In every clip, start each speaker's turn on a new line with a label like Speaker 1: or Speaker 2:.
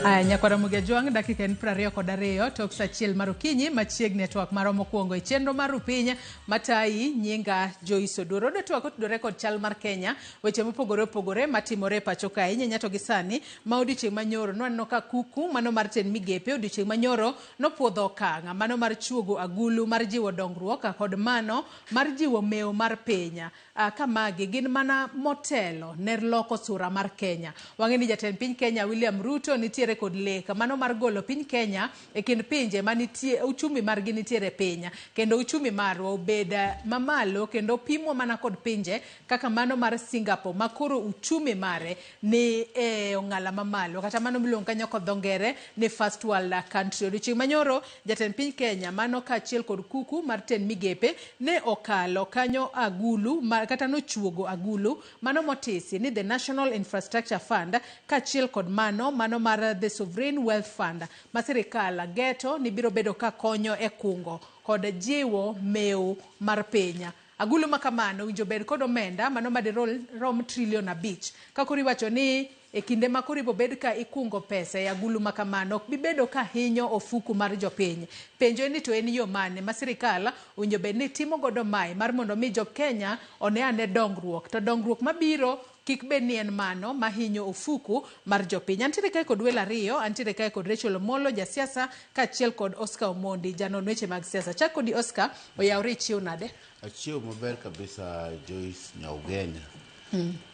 Speaker 1: Aya, nyakwara Mugia Jwang', dakika en 22 tok sa achiel mar okinyi machiegni e twak marwa mokwongo e chenro mar Rupiny matayi nyinga Joyce Oduor. Odo twak otudore kod chal mar Kenya, weche mopogore opogore matimore e pacho kae. Inyenya to gi sani ma odiochieng' manyoro nwaneno ka kuku mano mar tend migepe odiochieng' manyoro nopuodho okang' mano mar chuogo agulu mar jiwo dongruok kod mano mar jiwo mewo mar piny. Ka magi gin mana motelo ne loko sura mar Kenya. Wang'e ni jatend piny Kenya William Ruto nitiere kod lek mano mar golo piny Kenya e kind pinje manitie uchumi margi nitiere piny kendo uchumi marwa obed mamalo kendo pimwa mana kod pinje kaka mano mar Singapore ma koro uchumi mare ni e ong'ala mamalo kata mano miluongo kanyo kod dho ngere ni first world country. Odiochieng' manyoro jatend piny Kenya mano kaachiel kod kuku mar tend migepe ne okalo kanyo agulu ma, kata nochuogo agulu mano motisi ni the National Infrastructure Fund kaachiel kod mano mano mar the Sovereign Wealth Fund ma sirikal geto ni biro bedo ka konyo e kungo kod jiwo mew mar piny. Agulu ma kamano owinjo bed kod omenda mano madirom trilion 5. Ka koro iwacho ni e kinde ma koro ibobed ka ikungo pesa e agulu ma kamano ok bi bedo ka hinyo ofuku mar jopiny. Penjo en ni to en yo mane ma sirikal owinjo bed ni timo godo mae mar mondo mi jo Kenya one ane dongruok. To dongruok mabiro kik bed ni en mano mahinyo ofuku mar jopiny. Antiere kae kod welo ariyo, antiere kae kod Rachel Omolo jasiasa kaachiel kod Oscar Omondi janon weche mag siasa. Chak kodi Oscar, oyawre ichiew nade?
Speaker 2: Achiew maber kabisa Joyce Nyaugenya.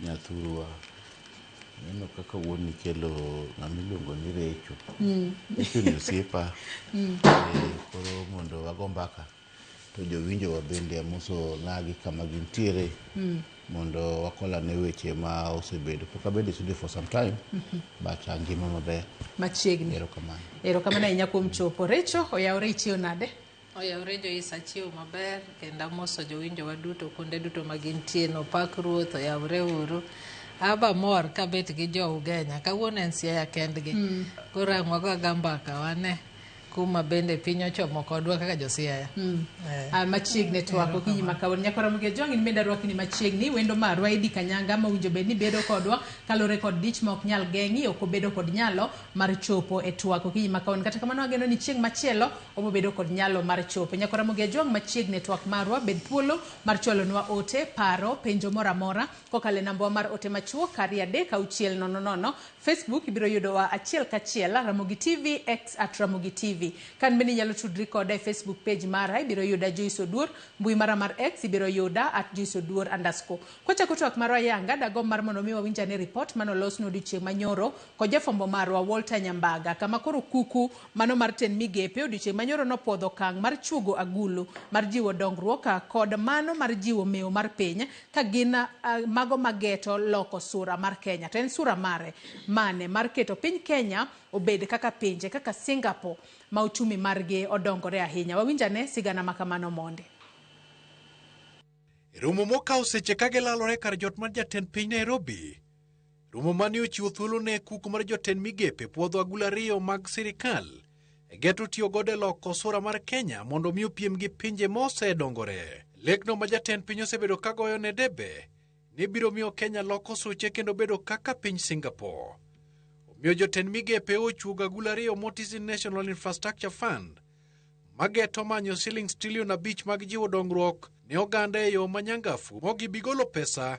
Speaker 2: Nyathurwa. Neno kaka wuon kelo ng'ama iluongo ni Recho. Recho ni osiepa. Koro mondo wago mbaka to jowinjowa bende amoso nagi kama gintiere mondo wakolane weche ma osebedo. Pok abedo e studio for some time but angima maber.
Speaker 1: Machiegni.
Speaker 2: Erokamano.
Speaker 1: Erokamano ahinya kuom chopo. Recho, oyawre ichiew nade?
Speaker 3: Oyawre Joyce, achiew maber kendo amoso jowinjowa duto kuonde duto ma gintie no pak ruoth oyawre uru. Aba mor kabet gi jo Ugenya. Kawuono en Siaya kendgi. Koro ang' wago aga mbaka wane kuma bende piny ochomo kodwa kaka jo Siaya.
Speaker 1: Machiegni twak okinyi ma kawuono. Nyakwara Mugia Jwang' in bende arwakni machiegni wendo marwa Eddy Kanyanga ma owinjo bed ni bedo kodwa kaluwore kod dich ma ok nyal geng'i ok obedo kod nyalo mar chopo e twak okinyi ma kawuono. Kata kamano ageno ni chieng' machielo obo bedo kod nyalo mar chopo. Nyakwara Mugia Jwang' machiegni e twak marwa bed thuolo mar chwalonwa ote, paro, penjo moro amora kokalo e namba wa mar ote machuok 23600. Facebook ibiro yudowa achiel kachiel Ramogi TV, X at Ramogi TV. Kan bende inyalo tudri koda e Facebook page mara ibiro yuda Joyce Oduor, mbui mara mar X ibiro yuda at Joyce Oduor underscore. Kwachako twak marwa yanga dagomb mar mondo mi wawinj ane report manolosno odiochieng' manyoro kod jafwambo marwa Walter Nyambaga kama koro kuku mano mar tend migepe odiochieng' manyoro nopuodho okang' mar chuogo agulu mar jiwo dongruok kod mano mar jiwo mewo mar piny ka gin mago mageto loko sura mar Kenya. To en sura mare mane mar keto piny Kenya obed kaka pinje kaka Singapore ma uchumi margi odongore ahinya. Wawinj ane sigana makamano mondi.
Speaker 4: Romo mokawo seche ka gilalore kar jot mar jatend piny Nairobi. Romo mane ochiwo thuolo ne kuku mar jotend migepe puodho agulu ariyo mag sirikal e geto tiyo godo e loko sura mar Kenya mondo mi opiem gi pinje mosedongore. Lekno ma jatend piny osebedo ka goyo ne debe ni biro miyo Kenya loko suche kendo bedo kaka piny Singapore. Omiyo jotend migepe ochuogo agulu ariyo motisi National Infrastructure Fund mageto manyo silings trilion 5 mag jiwo dongruok ne oganda e yo manyangafu mokgibigolo pesa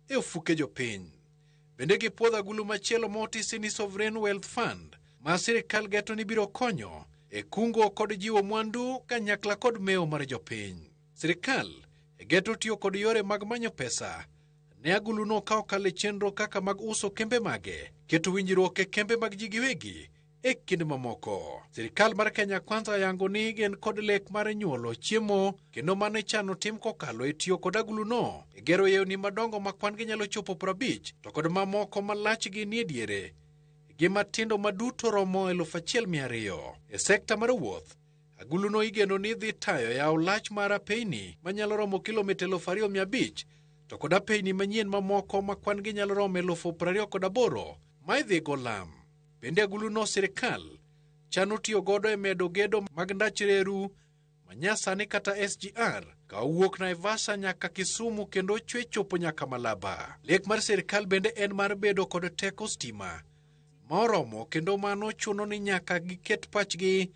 Speaker 4: e ofuke jopiny. Bende gipuodho agulu machielo motisi ni Sovereign Wealth Fund ma sirikal geto ni biro konyo e kungo kod jiwo mwandu kanyakla kod mewo mar jopiny. Sirikal e geto tiyo kod yore mag manyo pesa ne aguluno ka okalo e chenro kaka mag uso kembe mage, keto winjruok e kembe mag ji giwegi e kind mamoko. Sirikal mar Kenya Kwanza yango ni gin kod lek mar nyuolo chiemo kendo mano ichano tim kokalo e tiyo kod aguluno e gero yewni madongo ma kwan gi nyalo chopo 50 to kod mamoko ma lachgi nie diere gi matindo maduto romo 1200. E sekta mar wuoth, aguluno igeno ni dhi tayo yawo lach mar apeyni manyalo romo kilomita 2500 to kod apeyni manyien mamoko ma kwan gi nyalo romo 28,000 ma idhi go lam. Bende aguluno sirikal chano tiyo godo e medo gedo mag ndach reru manyasani kata SGR ka owuok Naivasha nyaka Kisumu kendo chwe chopo nyaka Malaba. Lek mar sirikal bende en mar bedo kod teko stima ma oromo kendo mano chuno ni nyaka giket pachgi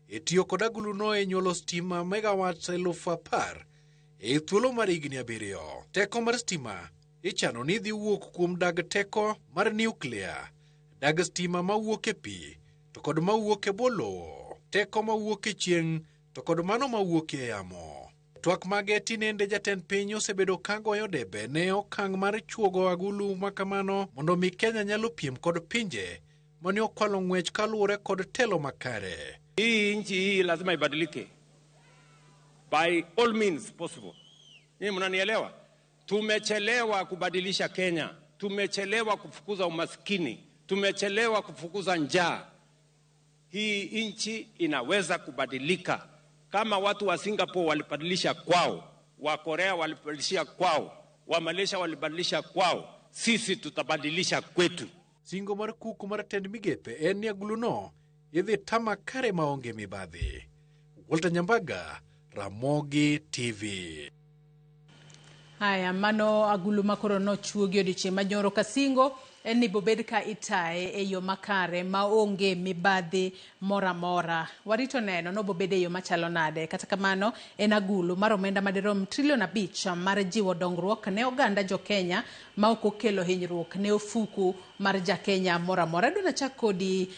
Speaker 4: e tiyo kod aguluno e nyuolo stima megawatts 10,000 e thuolo mar higni 7. Teko mar stima ichano ni dhi wuok kuom dag teko mar nuklia, dag stima mawuok e pi to kod mawuok e bwo lowo, teko mawuok e chieng' to kod mano mawuok e yamo. Twak mage tinende jatend piny osebedo ka goyo debe ne okang' mar chuogo agulu makamano mondo mi Kenya nyalo piem kod pinje mane okwalo ng'wech kaluwore kod telo makare.
Speaker 5: Hii nchi hii lazima ibadilike by all means possible. Nyinyi mnanielewa? Tumechelewa kubadilisha Kenya, tumechelewa kufukuza umaskini, tumechelewa kufukuza njaa. Hii nchi inaweza kubadilika. Kama watu wa Singapore walibadilisha kwao, wa Korea walibadilisha kwao, wa Malaysia walibadilisha kwao, sisi tutabadilisha kwetu.
Speaker 4: Singo mar kuku mar tend migepe en ni aguluno idhi tama kare maonge mibadhi. Walter Nyambaga, Ramogi TV.
Speaker 1: Haya, mano agulu makoro nochuogi odiochieng' manyoro kasingo en ni bobed ka itaye e yo makare maonge mibadhi moro amora. Warito neno nobobed e yo machalo nade. Kata kamano en agulu mar omenda madirom trilion 5 mar jiwo dongruok ne oganda jo Kenya ma ok okelo hinyruok ne ofuku mar ja Kenya moro amora. Adwa nachak kodi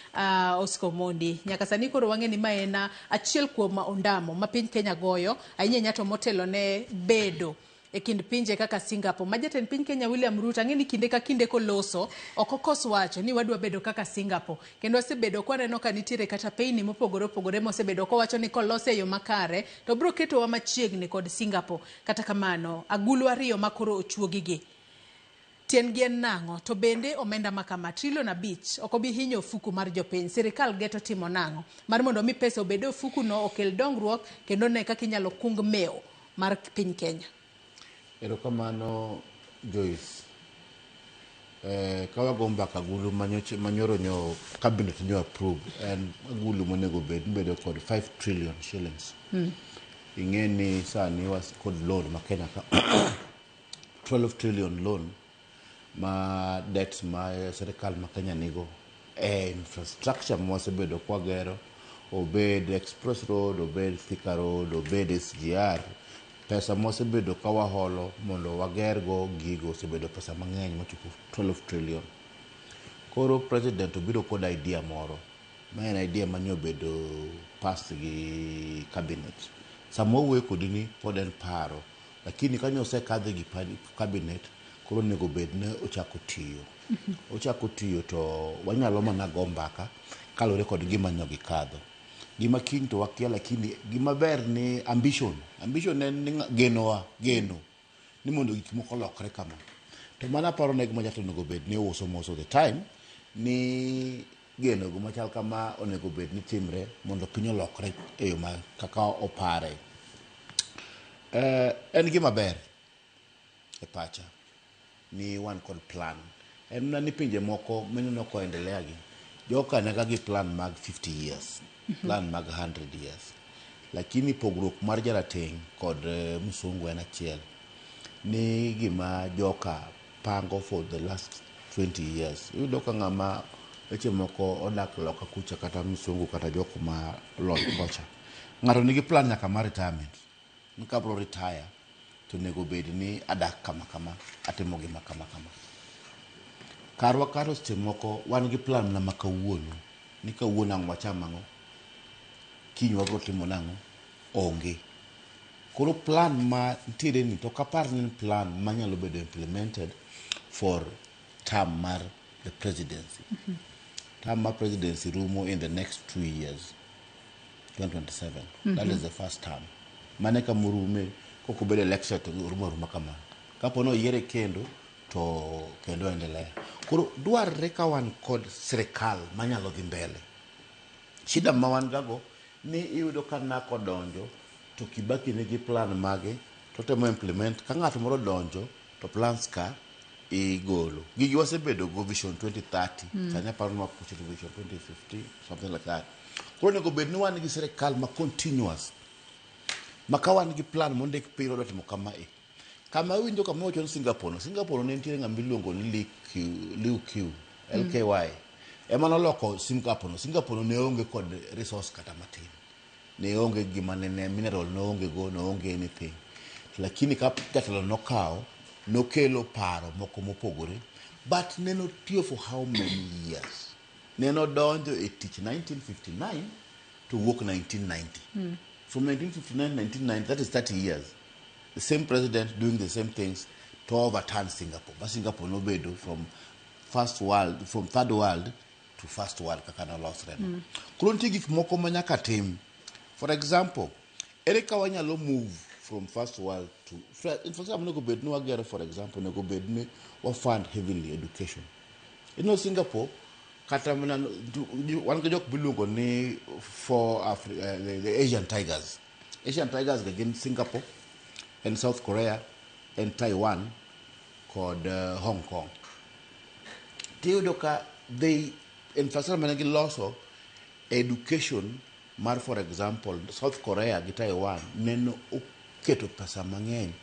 Speaker 1: Oscar Omondi. Nyaka sani koro wang'e ni ma en achiel kuom ondamo ma piny Kenya goyo ahinya ahinya to motelo ne bedo e kind pinje kaka Singapore. Ma jatend piny Kenya William Ruto ang'e ni kinde ka kinde koloso ok okos wacho ni wadwa bedo kaka Singapore. Kendo wasebedo kwaneno ka nitiere kata peyni mopogore opogore mosebedo kowacho ni kolose e yo makare to biro ketowa machiegni kod Singapore. Kata kamano, agulu 2 makoro ochuogi gi tiendgi en nang'o? To bende omenda makama trilion 5 ok obi hinyo ofuku mar jopiny. Sirikal geto timo nang'o mar mondo mi pesa obed e ofuku no okel dongruok kendo ne kaka inyalo kung mewo mar piny Kenya.
Speaker 2: Erokamano Joyce. Ka wago mbaka agulu manyoro nyo cabinet nyo approve en agulu monego bed nibedo kod 5 trillion shillings. Ing'e ni sani was kod loan ma Kenya ka 12 trillion loan ma debt ma sirikal ma Kenya nigo e infrastructure ma wasebedo kwagero, obed Express Road, obed Thika Road, obed SGR. Pesa mosebedo ka waholo mondo wagergo gigo osebedo pesa mang'eny mochopo 12 trillion. Koro president obiro kod idea moro, ma en idea mane obedo passed gi cabinet. Sama wawuoyo kodi ni pod en paro, lakini kanyo osekadhe gi cabinet, koro onego bed ni ochako tiyo. Ochako tiyo to wanyalo mana go mbaka kaluwore kod gima nyo gikadho. Gima kiny to wakia, lakini gima ber ni ambition. Ambition en ni genowa, geno ni mondo gik moko olokre kama. To mano aparo ne gima jatelo onego bed ni uso most of the time, ni geno go machal kama onego bed ni timre mondo piny olokre e yo ma kaka opare. En gima ber e pacha ni wan kod plan. En mana ni pinje moko mineno koendelea gi, joka nega gi plan mag 50 years, plan mag 100 years. Lakini pogruok mar jarateng' kod msungu en achiel. Ni gima joka pango for the last 20 years. Iyudo ka ng'ama weche moko odak loka kucha kata msungu kata jok ma lony kocha. Ng'ato nigi plan nyaka mar retirement. Ni kabro retire to onego bed ni adak kama kama, atimo gima kama kama. Karwa karo seche moko wan gi plan mana ma kawuono. Ni kawuono ang' wacham ang'o, kiny wabro timo nang'o, onge. Koro plan ma nitiere ni to ok apar ni en plan manyalo bedo implemented for term mar the presidency. Term mar presidency rumo in the next 2 years, 2027. That is the first term. Mane kama orume, kok obedo election to orumo aruma kamano. Kapo ni oyiere kendo, to kendo endelea. Koro dwarre ka wan kod sirikal manyalo dhi mbele. Shida ma wan gago ni iyudo ka NAC odonjo to Kibaki nigi plan mage to temo implement. Ka ng'at moro donjo to plans ka igolo. Gigi wasebedo go Vision 2030. Sani aparo ni wapush to Vision 2050, something like that. Koro onego bed ni wan gi sirikal ma continuous. Ma ka wan gi plan mondik piny wadwa timo kamae. Kama iwinjo kama iwacho ni Singapore no, Singapore ne nitiere ng'ama iluongo ni Lee Q, LKY. Ema noloko Singapore no. Singapore no ne onge kod resource kata matin. Ne onge gima ne mineral ne onge go, ne onge anything. Lakini ka jatelo nokawo, nokelo paro moko mopogore. But neno tiyo for how many years? Neno donjo e tich 1959 to wuok 1990. From 1959 1990, that is 30 years. The same president doing the same things to overturn Singapore. But Singapore nobedo from first world, from third world to first world kaka nolosre no. Koro nitie gik moko ma nyaka tim. For example, ere ka wanyalo move from first world to for example, onego bed ni wagero, for example, onego bed ni wa fund heavily education. You know Singapore, kata mana wan gi jok miluongo ni for the Asian Tigers. Asian Tigers ga gin Singapore and South Korea and Taiwan kod Hong Kong. Tiyudo ka they infrastructure mane giloso education mar, for example, South Korea gi Taiwan neno oketo pesa mang'eny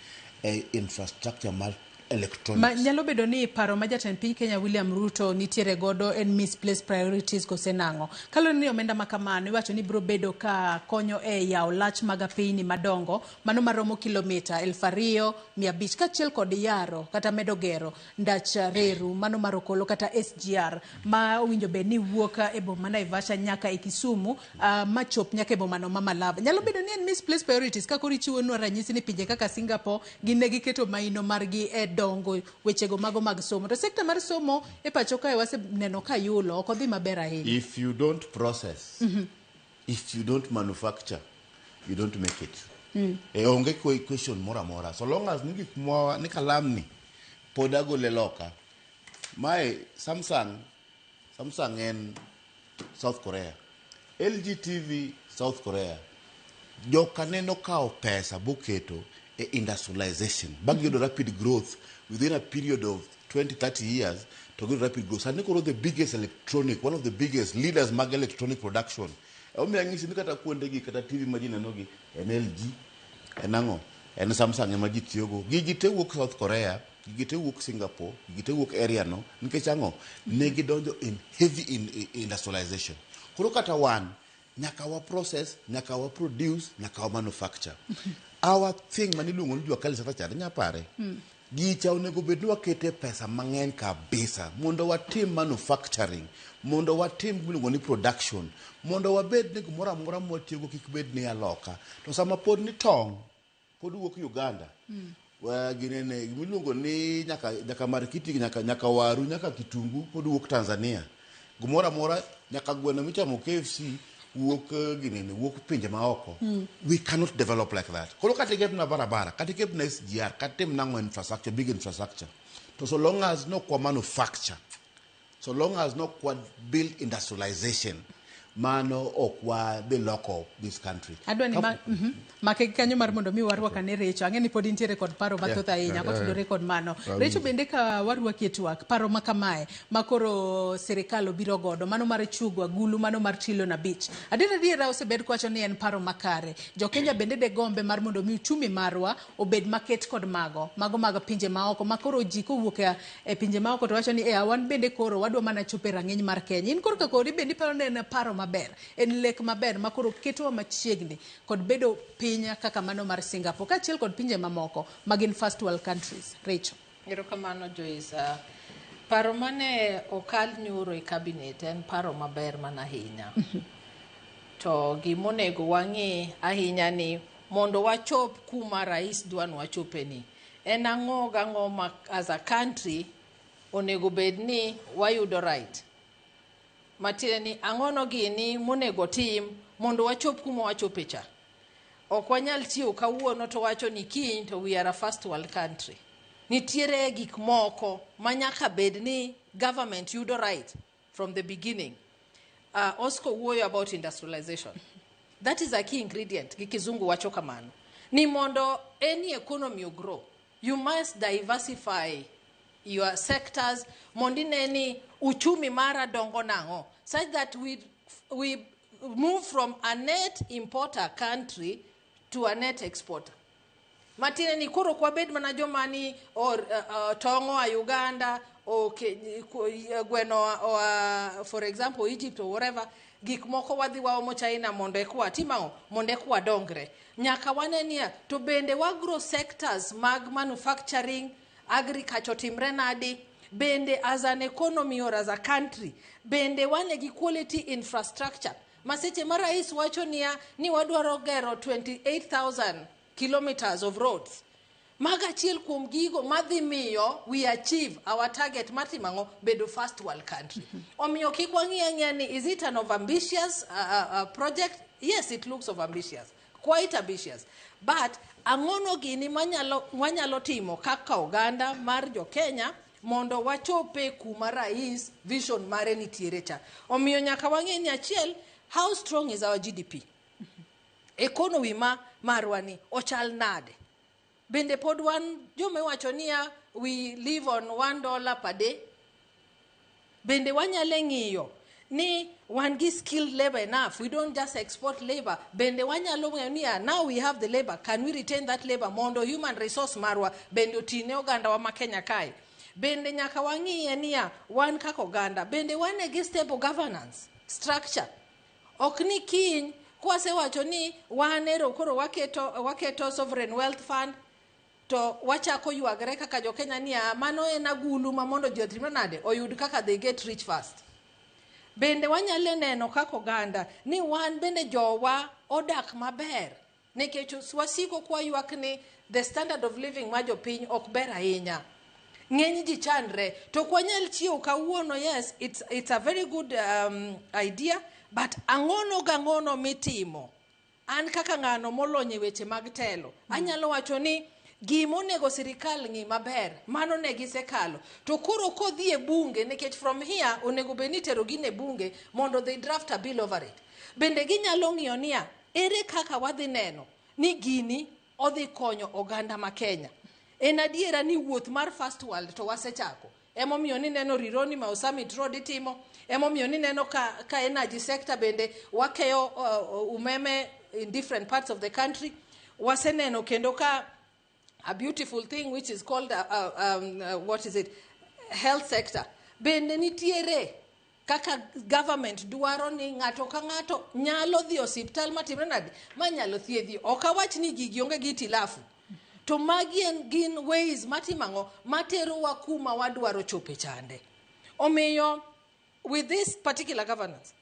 Speaker 2: e infrastructure mar electronics.
Speaker 1: Ma, nyalo bedo ni paro ma jatend piny Kenya William Ruto nitiere godo en misplaced priorities kose nang'o? Kaluwore ni omenda ma kamano iwacho ni biro bedo ka konyo e yawo lach mag apeyni madongo mano maromo kilomita 2500 kaachiel kod yaro kata medo gero ndach reru mano mar Okolo kata SGR ma owinjo bed ni wuok e boma ma Naivasha nyaka e Kisumu machop nyaka e boma no ma Malaba. Nyalo bedo ni en misplaced priorities ka koro ichiwonwa ranyisi ni pinje kaka Singapore gin ne giketo maino margi e dongo wechego mago mag somo. To sekta mar somo e pacho kae waseneno ka yulo ok odhi maber ahinya.
Speaker 2: If you don't process, if you don't manufacture, you don't make it. E onge question moro amora. So long as ni gik mwa ni kalam ni pod agole loka. Mae Samsung, Samsung en South Korea. LG TV South Korea. Joka neno kawo pesa boketo e industrialization. Bang' yudo rapid growth within a period of 20, 30 years to giyudo rapid growth. Sani koro the biggest electronic, one of the biggest leaders mag electronic production. Emomiyo ang'isi ni kata kuonde gi kata TV ma ji neno gi en LG, en ang'o? En Samsung ema ji tiyogo. Gigi te wuok South Korea, gigi te wuok Singapore, gigi te wuok area no. Nikech ang'o? Ne gidonjo in heavy in industrialization. Koro kata wan, nyaka wa process, nyaka wa produce, nyaka wa manufacture. Our thing maniluongo ni jua kali sasa cha, inya pare. Gicha onego bed ni wakete pesa mang'eny kabisa mondo watim manufacturing, mondo watim gimiluongo ni production, mondo wabed ni gimoro amora mwatiyogo kik bed ni aloka. To sama pod ni tong', pod wuok Uganda. Ginene gimiluongo ni nyaka marikiti, nyaka waru, nyaka kitungu pod wuok Tanzania. Gimoro amora nyaka gweno michamo KFC wuok ginene wuok pinje maoko. We cannot develop like that. Koro kata iketna barabara, kata iketna SGR, kata itim nang'o infrastructure, big infrastructure. To so long as no kwa manufacture, so long as no kwa build industrialization, mano ok wadhi loko this country.
Speaker 1: Adwa ni make gi kanyo mar mondo mi warwak ane Recho. Ang'e ni pod intiere kod paro mathoth ahinya kotudore kod mano. Recho bende ka warwaki e twak, paro ma kamae ma koro sirikal obiro godo, mano mar chugo agulu, mano mar trilion 5. Adier adiera osebed kwacho ni en paro makare. Jo Kenya bende de gombe mar mondo mi uchumi marwa obed maket kod mago mag pinje maoko ma koro ji kowuok e pinje maoko to wacho ni wan bende koro wadwa mana chopo e rang'iny mar Kenya. In korka kori bende iparo ni en paro maber, en lek maber ma koro ketowa machiegni kod bedo piny kaka mano mar Singapore kaachiel kod pinje mamoko ma gin first world countries. Rachel.
Speaker 3: Erokamano Joyce. Paro mane okal nyoro e cabinet en paro maber mana ahinya. To gimonego wang'i ahinya ni mondo wachop kuma rais dwa ni wachope ni, en ang'o gang'o ma as a country onego bed ni wayudo right. Matiende ni ang'ono gini monego tim mondo wachop kuma wachope cha. Ok wanyal tiyo kawuono to wacho ni kiny to we are a first world country. Nitiere gik moko ma nyaka bed ni government yudo right from the beginning. Oscar wuoyo about industrialization. That is a key ingredient. Gi kizungu wacho kamano. Ni mondo any economy grow, you must diversify your sectors mondo ine ni uchumi mara dongo nang'o, such that we move from a net importer country to a net exporter. Matiende ni koro ok wabed mana joma ni or tong' oa Uganda, oke, gweno oa, for example, Egypt or whatever, gik moko wadhi waomo China mondo ekwa tim ang'o, mondo ekwa dongre. Nyaka wane niya, to bende wagro sectors mag manufacturing, agriculture timre nadi? Bende as an economy or as a country, bende wane gi quality infrastructure? Ma seche ma rais wacho niya ni wadwaro gero 28,000 kilometers of roads. Mago achiel kuom gigo madhi miyo we achieve our target mar timo ang'o? Bedo first world country. Omiyo kik wang'i ang'iya ni is it an overambitious project? Yes, it looks overambitious. Quite ambitious. But ang'ono gini wanyalo timo kaka oganda mar jo Kenya mondo wachope kuma rais vision mare nitiere cha. Omiyo nyaka wang'e ni achiel, how strong is our GDP? Economy ma marwa ni ochal nade? Bende pod wan joma iwacho niya we live on $1 per day. Bende wanyalo ng'iyo ni wan gi skilled labor enough. We don't just export labor. Bende wanyalo ng'eyo niya now we have the labor. Can we retain that labor mondo human resource marwa bende otine oganda wa ma Kenya kae? Bende nyaka wang'iye niya wan kaka oganda bende wane gi stable governance structure. Ok ni kiny kwasewacho ni wan ero koro waketo sovereign wealth fund to wachako ywagre kaka jo Kenya niya mano en agulu ma mondo ji otimre nade oyud kaka they get rich fast. Bende wanyalo neno kaka oganda ni wan bende jowa odak maber nikech wasiko kwaywak ni the standard of living mar jopiny ok ber ahinya. Ng'eny ji chandre to ok wanyal chiewo kawuono. Yes, it's a very good idea, but ang'ono gang'ono mitimo an kaka ng'ano molony e weche mag telo anyalo wacho ni gimonego sirikal ng'i maber mano ne gisekalo to koro kodhi e bunge nikech from here onego bed ni itero gino e bunge mondo they draft a bill over it. Bende ginyalo ng'iyo niya ere kaka wadhi neno ni gini odhi konyo oganda ma Kenya. En adiera ni wuoth mar first world to wasechako. Emomiyo nineno Rironi Mau Summit Road itimo. Emomiyo nineno ka energy sector bende wakeyo umeme in different parts of the country. Waseneno kendo ka a beautiful thing which is called what is it, health sector. Bende nitiere kaka government dwaro ni ng'ato ka ng'ato nyalo dhi osiptal matimre nade manyalo thiedhi. Ok awach ni gigi onge gi hitilafu. To magi en gin ways matimo ang'o materowa kuma wadwaro chope chande. Omiyo with this particular governance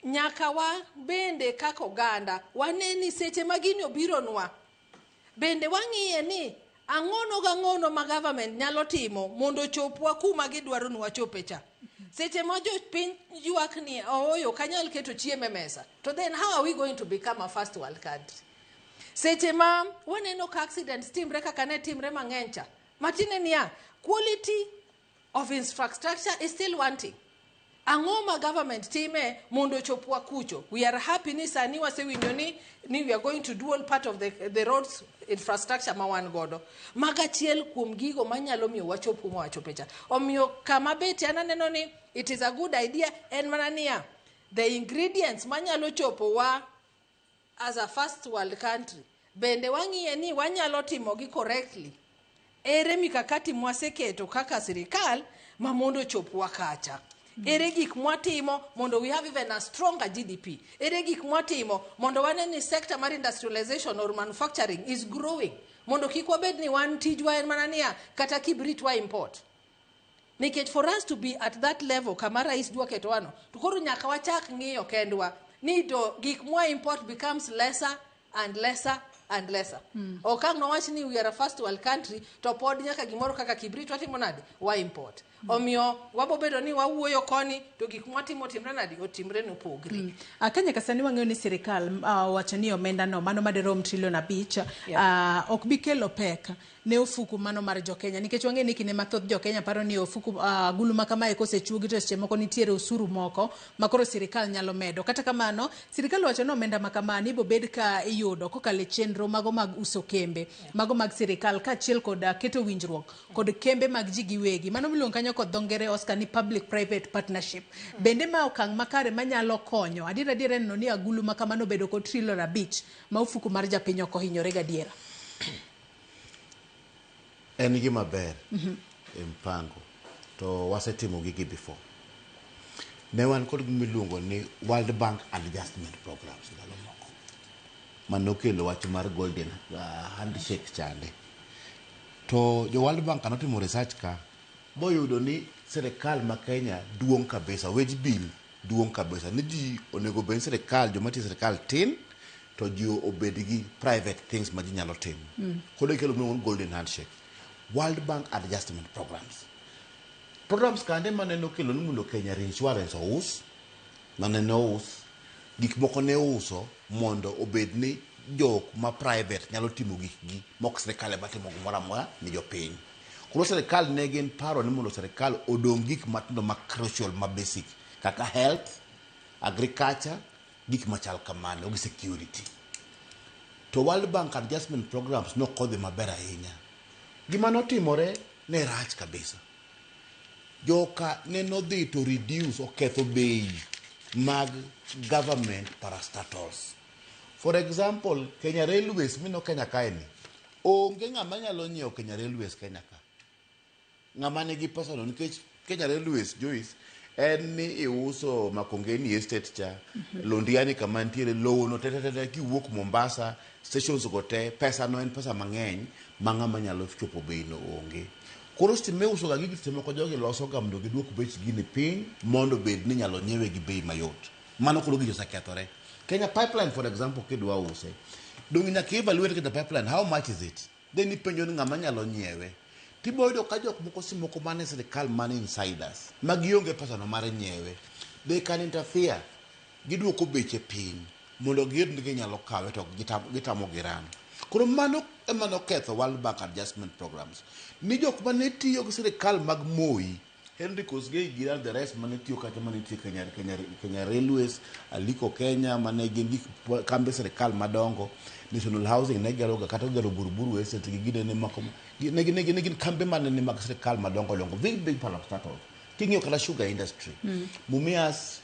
Speaker 3: nyaka wa bende kaka oganda wane ni seche ma gini obironwa bende wang'iye ni ang'ono gang'ono ma government nyalo timo mondo ochopwa kuma gidwaro ni wachope cha. Seche ma jopiny ywak ni ooyo ok anyal keto chiemo e mesa to then how are we going to become a first world country? Seche ma waneno ka accidents timre kaka ne timre mang'eny cha, matiende niya quality of infrastructure is still wanting. Ang'o ma government time mondo ochopwa kucho? We are happy ni sani wasewinjo ni we are going to do all part of the roads infrastructure ma wan godo. Mago achiel kuom gigo manyalo miyo wachop kuma wachope cha. Omiyo kama betie an aneno ni it is a good idea en mana niya the ingredients manyalo chopo wa as a first world country bende wang'iye ni wanyalo timogi correctly. Ere mikakati mwaseketo kaka sirikal ma mondo ochopwa kacha? Ere gik mwatimo mondo we have even a stronger GDP? Ere gik mwatimo mondo wane ni sector mar industrialization or manufacturing is growing? Mondo kik wabed ni wan tijwa en mana niya kata kibrit wa import. Nikech for us to be at that level kama rais dwa ketowano, to koro nyaka wachak ng'iyo kendwa ni to gik mwa import becomes lesser and lesser and lesser. Ok ang' nowach ni we are a first world country to pod nyaka gimoro kaka kibrit watimo nade? Wa import. Omiyo wabo bedo ni wawuoyo koni to gik mwatimo timre nade? Otimre nopogre.
Speaker 1: Kenya ka sani wang'eyo ni sirikal owacho ni omenda no mano madirom trilion 5 ok bi kelo pek ne ofuku mano mar jokenya nikech wang'eyo ni kinde mathoth jokenya paro ni ofuku agulu ma kamae kosechuogi to seche moko nitiere osuru moko ma koro sirikal nyalo medo. Kata kamano sirikal owacho ni omenda ma kamano ibo bed ka iyudo kokalo e chenro mago mag uso kembe mago mag sirikal kaachiel kod keto winjruok kod kembe mag ji giwegi mano miluongo kanyo kod dho ngere Oscar ni public private partnership. Bende ma okang' makare manyalo konyo adier adier en no ni agulu ma kamano obedo kod trilion 5 ma ofuku mar japiny ok ohinyore gadiera.
Speaker 2: En gima ber e mpango. To wasetimo gigi before. Ne wan kod gima iluongo ni World Bank Adjustment Programs ndalo moko. Manokelo wach mar golden handshake chande. To jo World Bank notimo research ka boyudo ni sirikal ma Kenya duong' kabisa, wage bill duong' kabisa. Ni ji onego bed ni sirikal, joma tiyo e sirikal tin, to ji obed gi private things ma ji nyalo timo. Koro ikelo gima iluongo ni golden handshake. World Bank Adjustment Programs. Programs kande mane nokelo ni mondo Kenya Reinsurance ous, mane nous, gik moko ne uso mondo obed ni jok ma private nyalo timo gikgi mok sirikal ema timo gimoro amora ni jopiny. Koro sirikal ne gin paro ni mondo sirikal odong' gik matindo ma crucial ma basic kaka health, agriculture, gik machal kamano gi security. To World Bank Adjustment Programs nokodhi maber ahinya. Gima notimore ne rach kabisa. Joka ne nodhi to reduce oketho bei mag government parastatals. For example, Kenya Railways mino Kenya kae ni, onge ng'ama nyalo nyiewo Kenya Railways Kenya ka. Ng'ama nigi pesa no nikech Kenya Railways Joyce en ni iuso Makongeni Estate cha, Londiani kama nitiere lowo no te te te te kiwuok Mombasa stations go te pesa no en pesa mang'eny ma ng'ama nyalo chopo bei no onge. Koro seche miuso ga gigi seche moko jogi loso ga mondo giduok bech gini piny mondo bed ni inyalo nyiewe gi bei mayot. Mano koro gigi osekethore. Kenya Pipeline for example kidwa use, donge nyaka evaluate Kenya Pipeline how much is it? Then ipenjo ni ng'ama nyalo nyiewe. Tibo yudo ka jok moko simoko mane sirikal mane insiders ma gionge pesa no mar nyiewe. They can interfere. Giduoko beche piny mondo giyud ni ginyalo kawe to gitamo giran. Koro mano ema noketho World Bank Adjustment Programs. Ni jok mane tiyo gi sirikal mag Moi, Henry Kosgei gi and the rest mane tiyo kacha mane tiyo Kenya Railways, Aliko Kenya mane gin gik kambe sirikal madongo, National Housing ne gero ga kata gero Buruburu Estate gi gine ne mako ne gin kambe mane ni mag sirikal madongo dongo, big big parastatals. King'iyo kata sugar industry, Mumias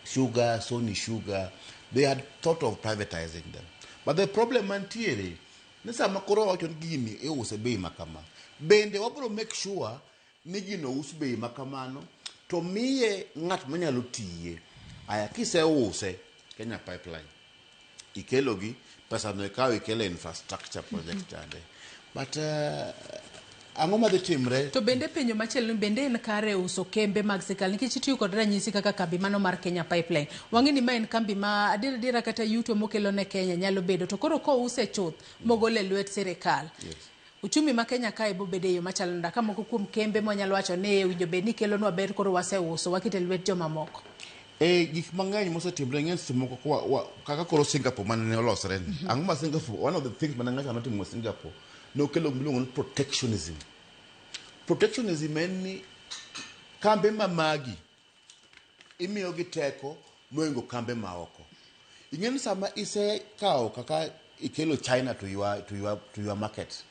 Speaker 2: Sugar, Sony Sugar, they had thought of privatizing them. But the problem mantiere, ni sama koro wacho ni gini iuse bei ma kama, bende wabro make sure ni gino us bei ma kamano, to miye ng'at manyalo tiye. Aya, kiseuse, Kenya Pipeline, ikelogi, pesa no ikawo ikelo e infrastructure project chande. But ang'o madhi timre?
Speaker 1: To bende penjo machielo ni bende en kare uso kembe mag sirkal nikech itiyo kod ranyisi kaka kambi mano mar Kenya Pipeline. Wang'e ni ma en kambi ma adier adiera kata yuto mokelo ne Kenya nyalo bedo to koro kouse chuth mogole lwet sirikal.
Speaker 2: Yes.
Speaker 1: Uchumi ma Kenya kae bobedo e yo machalo nade ka moko kuom kembe mwanyalo wacho ni owinjo bed ni kelonwa ber koro waseuso wakete e lwet jomamoko.
Speaker 2: E gik mang'eny mosetimre ng'eny seche moko kaka koro Singapore mane ne olosre ni. Ang'o ma Singapore, one of the things mane ng'ato notimo Singapore, nokelo gimiluongo ni protectionism. Protectionism en ni kambe ma magi imiyo gi teko moingo kambe ma oko. Ing'e ni sama isekawo kaka ikelo China to your market.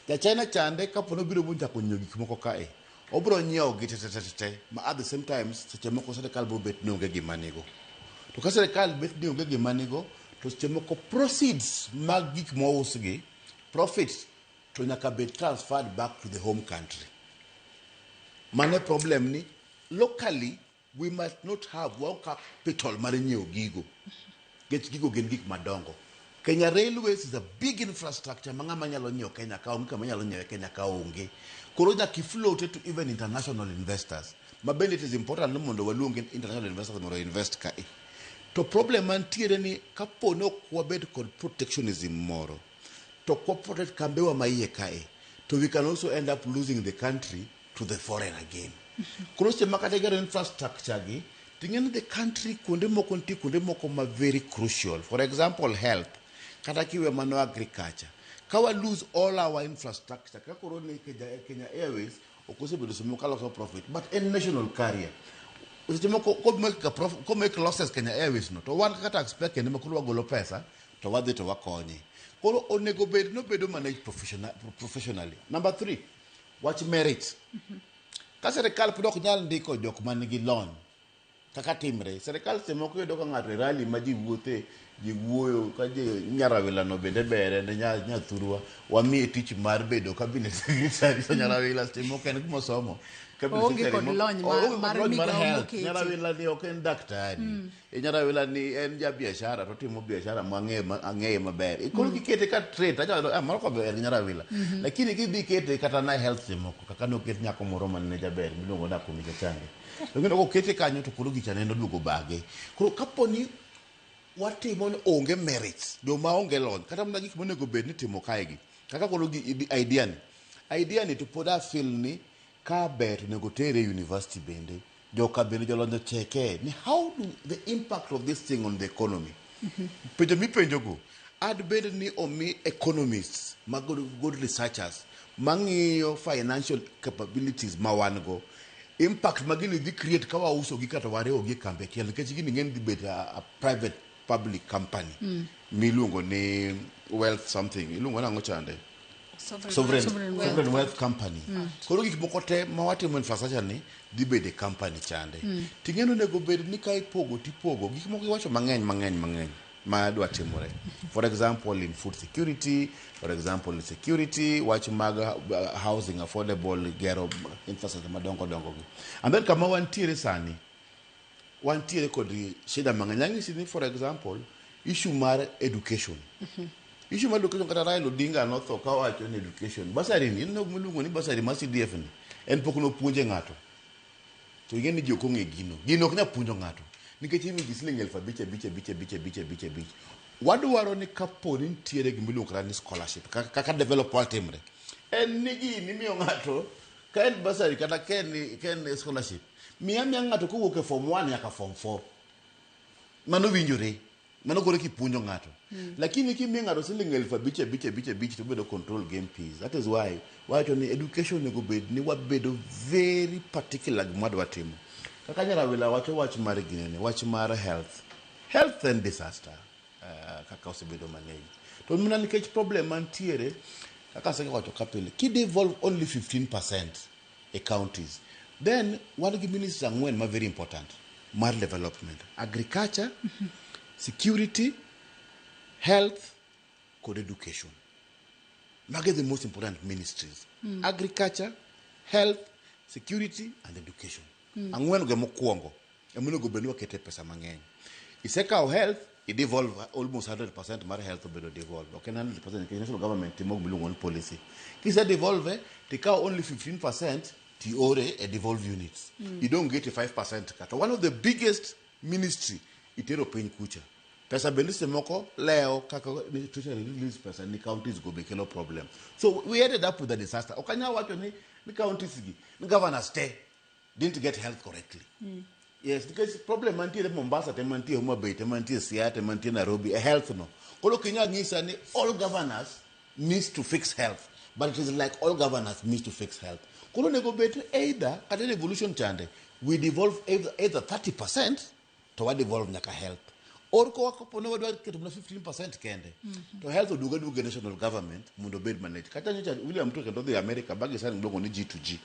Speaker 2: Ja China chande kapo ni obiro mochako nyiewo gik moko kae, obiro nyiewo gi te te te te ma at the same time seche moko sirikal biro bet ni onge gima nigo. To ka sirikal bet ni onge gima nigo, to seche moko proceeds mag gik mousgi, profits, to nyaka bed transferred back to the home country. Mano e problem ni locally we must not have waonge capital mar nyiewo gigo. Nikech gigo gin gik madongo. Kenya Railways is a big infrastructure ma ng'ama nyalo nyiewo Kenya ka onge kama nyalo nyiewe Kenya ka onge. Koro nyaka ifloat to even international investors. Ma bende it is important ni mondo waluong international investors mondo invest kae. To problem mantiere ni kapo ni ok wabed kod protectionism moro, to ok wa protect kambewa ma iye kae, to we can also end up losing the country to the foreign again. Koro seche ma kata igero infrastructure gi, ting'e ni the country kuonde moko nitie kuonde moko ma very crucial. For example, health, kata kiwe mano agriculture. Ka wa lose all our infrastructure, ka koro ni Kenya Airways ok osebedo seche moko kaloso profit, but en national carrier. Seche moko ko make losses Kenya Airways no, to wan kaka taxpayer kendo ma koro wagolo pesa, to wadhi to wakonye. Koro onego bed nobedo managed professionally. Number three, wach merit. Ka sirikal pod ok nyal ndiko jok man gi lony, kaka timre, sirikal seche moko iyudo ka ng'ato e rally ma ji wuothe Ji wuoyo ka ji Nyarawila no bende ber en nyathurwa wamiye tich mar bedo cabinet secretary to Nyarawila seche moko en kuma osomo. Cabinet
Speaker 1: Oonge
Speaker 2: secretary
Speaker 1: kod lony
Speaker 2: oonge kod
Speaker 1: mar
Speaker 2: lony mar
Speaker 1: migawo
Speaker 2: health.
Speaker 1: moketi.
Speaker 2: Nyarawila ni ok en daktari. E Nyarawila ni en ja biashara to otimo biashara ang'eye maber. Koro kikete ka trade anyalo mano ko ber gi Nyarawila. Lakini kidhi kete kata na health seche moko kaka noket nyako moro mane jaber miluongo ni Akumicha Change. To kendo kokete kanyo to koro gicha neno duogo bage. Koro kapo ni watimo ni onge merits, joma onge lony, kata mana gik monego bed ni timo kae gi. Kaka koro gi idea ni. Idea ni to pod a feel ni ka ber to onego tere e university bende. Joka bende jolony ocheke ni how do the impact of this thing on the economy. Penjo mipenjo go, ad bed ni omi economists ma good researchers mang'iyo financial capabilities ma wan go impact ma gini dhi create ka wauso gi kata wariwo gi e kambi achiel nikech gini ng'eny dhi bet a private public company miluongo ni wealth something iluongo nang'o chande
Speaker 3: Sovereign,
Speaker 1: Sovereign Wealth.
Speaker 2: Sovereign Wealth Company. Koro gik moko te ma watimo infrastructure ni dhi bedo e company chande. Ting'e ni onego bed ni ka ipogo tipogo gik moko iwacho mang'eny mang'eny mang'eny ma dwa timore. For example in food security, for example in security, wach mag housing affordable, gero infrastructure madongo dongo gi. And then kama wantiere sani, wantiere kod shida mang'eny. Anyisi ni for example, issue mar education. Issue mar education kata Raila Odinga notho kawacho ni education. Bursary ni, ineno gima iluongo ni bursary mar CDF ni, en pok nopuonje ng'ato. To ing'e ni ji ok ong'e gino. Gino ok nyal puonjo ng'ato. Nikech imiyo ji siling 5,000 abich abich abich abich abich abich. Wadwaro ni kapo ni nitiere gima iluongo kata ni scholarship, kaka develop world timre. En ni gini imiyo ng'ato, ka en bursary kata ka en scholarship, miya miya ng'ato kowuok e form 1 nyaka form 4. Mano winjore. Mano koro kipuonjo ng'ato. Lakini kimiyo ng'ato siling 5,000 abich abich abich to obedo control game fees. That is why wacho ni education onego bed ni wabedo very particular gima wadwa timo. Kaka Nyarawila wacho wach mar ginene, wach mar health. Health and disaster kaka osebedo manage. To mana nikech problem mantiere, kaka asewacho ka pile, kidevolve only 15% e counties, then wan gi ministries ang'wen ma very important mar development. Agriculture, security, health, kod education. Mage the most important ministries. Agriculture, health, security, and education. Ang'wen go mokwongo emonego bed ni wakete pesa mang'eny. Isekawo health, i-devolve almost 100% mar health obedo devolved. Ok en 100% nikech national government timo gima iluongo ni policy. Kise devolve, tikawo only 15% tiore e devolve units. Idong' gi 85% ka. To one of the biggest ministry itero piny kucha. Pesa bende seche moko lewo kaka ni treasury release pesa ni counties go be kelo problem. So we ended up with a disaster. Ok anyal wacho ni counties gi, ni governors te didn't get health correctly. Yes, because problem mantiere Mombasa te mantie Homa Bay te mantie Siaya te mantie Nairobi e health no. Koro ok inyal nyisa ni all governors needs to fix health, but it is like all governors need to fix health. Koro onego bed either kata devolution chande we devolve either 30% to wa devolve nyaka health. Or ko kapo ni wadwa keto mana 15% kende to health oduogo aduoga e national government mondo obed managed. Kata nyocha William Ruto kendo odhi America bagi sani iluongo ni G2G.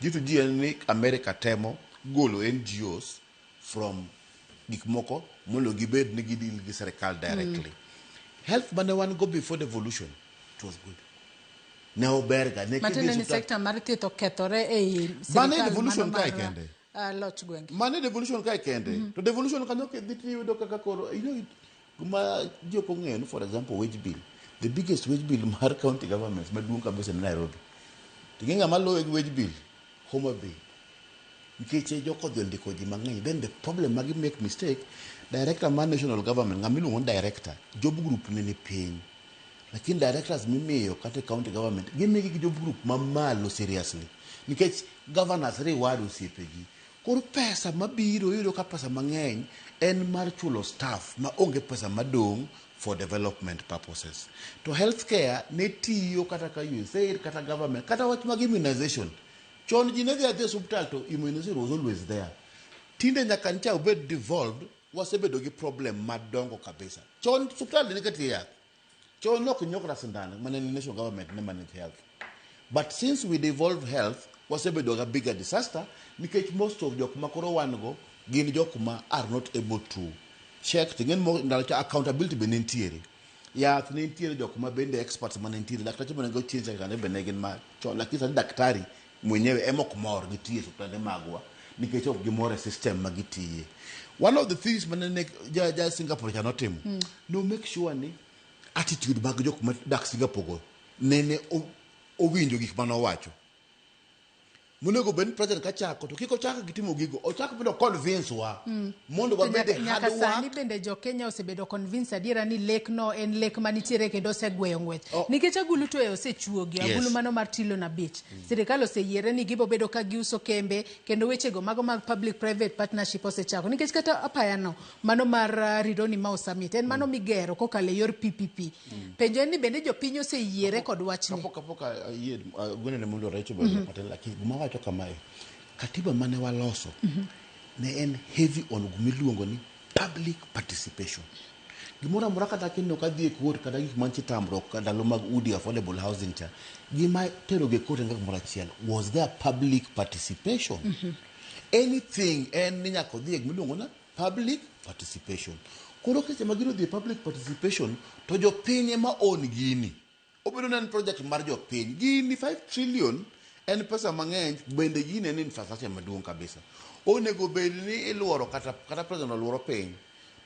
Speaker 2: G2G en ni America temo golo NGOs from gik moko mondo gibed ni gideal gi sirikal directly. Health mane wan go before devolution, it was good. Ne ober ga. Ne
Speaker 1: Matiende
Speaker 2: kidhi
Speaker 1: ni
Speaker 2: osiptal-
Speaker 1: sekta mar thieth okethore ei
Speaker 2: Mano e
Speaker 1: sirikal
Speaker 2: devolution
Speaker 1: mano
Speaker 2: kae
Speaker 1: mar,
Speaker 2: kende.
Speaker 1: Loch gwenge.
Speaker 2: Mano e devolution kae kende. To devolution kanyo kidhi tiyudo kaka koro, you know, gima ji ok ong'eyo ni for example wage bill. The biggest wage bill mar county governments maduong' kabisa ni Nairobi. To ing'e ng'ama loyo gi wage bill? Homa Bay. Nikech joko odhi ondiko ji mang'eny. Then the problem ma gi make mistake, director mar national government, ng'ama iluongo ni director, job group ne ni piny. Lakini directors mimiyo kata e county government, gimiyogi gi job group mamalo seriously. Nikech governors reward osiepegi. Koro pesa mabiro, iyudo ka pesa mang'eny en mar chulo staff ma onge pesa madong' for development purposes. To healthcare ne tiyo kata ka USAID, kata government, kata wach mag immunization. Chon ji ne dhi adhi e osiptal to immunization was always there. Tinde nyaka ncha obed devolved, wasebedo gi problem madongo kabisa. Chon osiptal ne nitie yath. Chon ok nyiew kata sindan mane ni national government ne manage health. But since we devolved health, wasebedo ga bigger disaster nikech most of jok ma koro wan go gin jok ma are not able to Checked, ing'e ni ndalo cha accountability be ne nitiere. Yath ne nitiere jok ma bende experts ma ne nitiere, daktache mane go chien cha be ne gin ma chon, lakini sani daktari mwenyewe ema ok mor gi tiyo e osiptande magwa nikech ok gimor e system ma gitiye. One of the things mane ne ja Singapore cha notimo, no make sure ni attitude mag jok madak Singapore go nene owinjo gik mane owacho. Monego bed ni president kachako to kik ochak gi timo gigo, ochak mondo convince wa mondo
Speaker 1: To
Speaker 2: wabed
Speaker 1: nyaka,
Speaker 2: e
Speaker 1: nyaka
Speaker 2: hard
Speaker 1: sani
Speaker 2: work.
Speaker 1: bende jo Kenya osebedo convinced adiera ni lek no en lek manitiere kendo osegweyo ng'wech.
Speaker 2: Oh.
Speaker 1: Nikech agulu to e osechuogi, agulu mano mar trillion 5. Sirikal oseyiere ni gibo bedo ka giuso kembe kendo wechego mago mag public private partnership osechako. Nikech kata apaya no, mano mar Rironi Mau Summit, en mano migero kokalo e yor PPP. Penjo en ni bende jopiny oseyiere kod wachni.
Speaker 2: Kapok ayie gwene ne mondo Recho bende matin, lakini gima wacho kamae, katiba mane waloso ne en heavy on gimiluongo ni public participation. Gimoro amora kata kineno ka dhi e court kata gik mantie tamruok ka ndalo mag udi affordable housing cha, gima tero gi e court en gimoro achiel, was there public participation? Anything en ni nyaka odhi e gimiluongo ni public participation. Koro seche ma gino odhi e public participation to jopiny ema own gini. Obedo ni en project mar jopiny. Gini 5 trillion en pesa mang'eny, bende gini en infrastructure maduong' kabisa. Onego bed ni iluoro kata president oluoro piny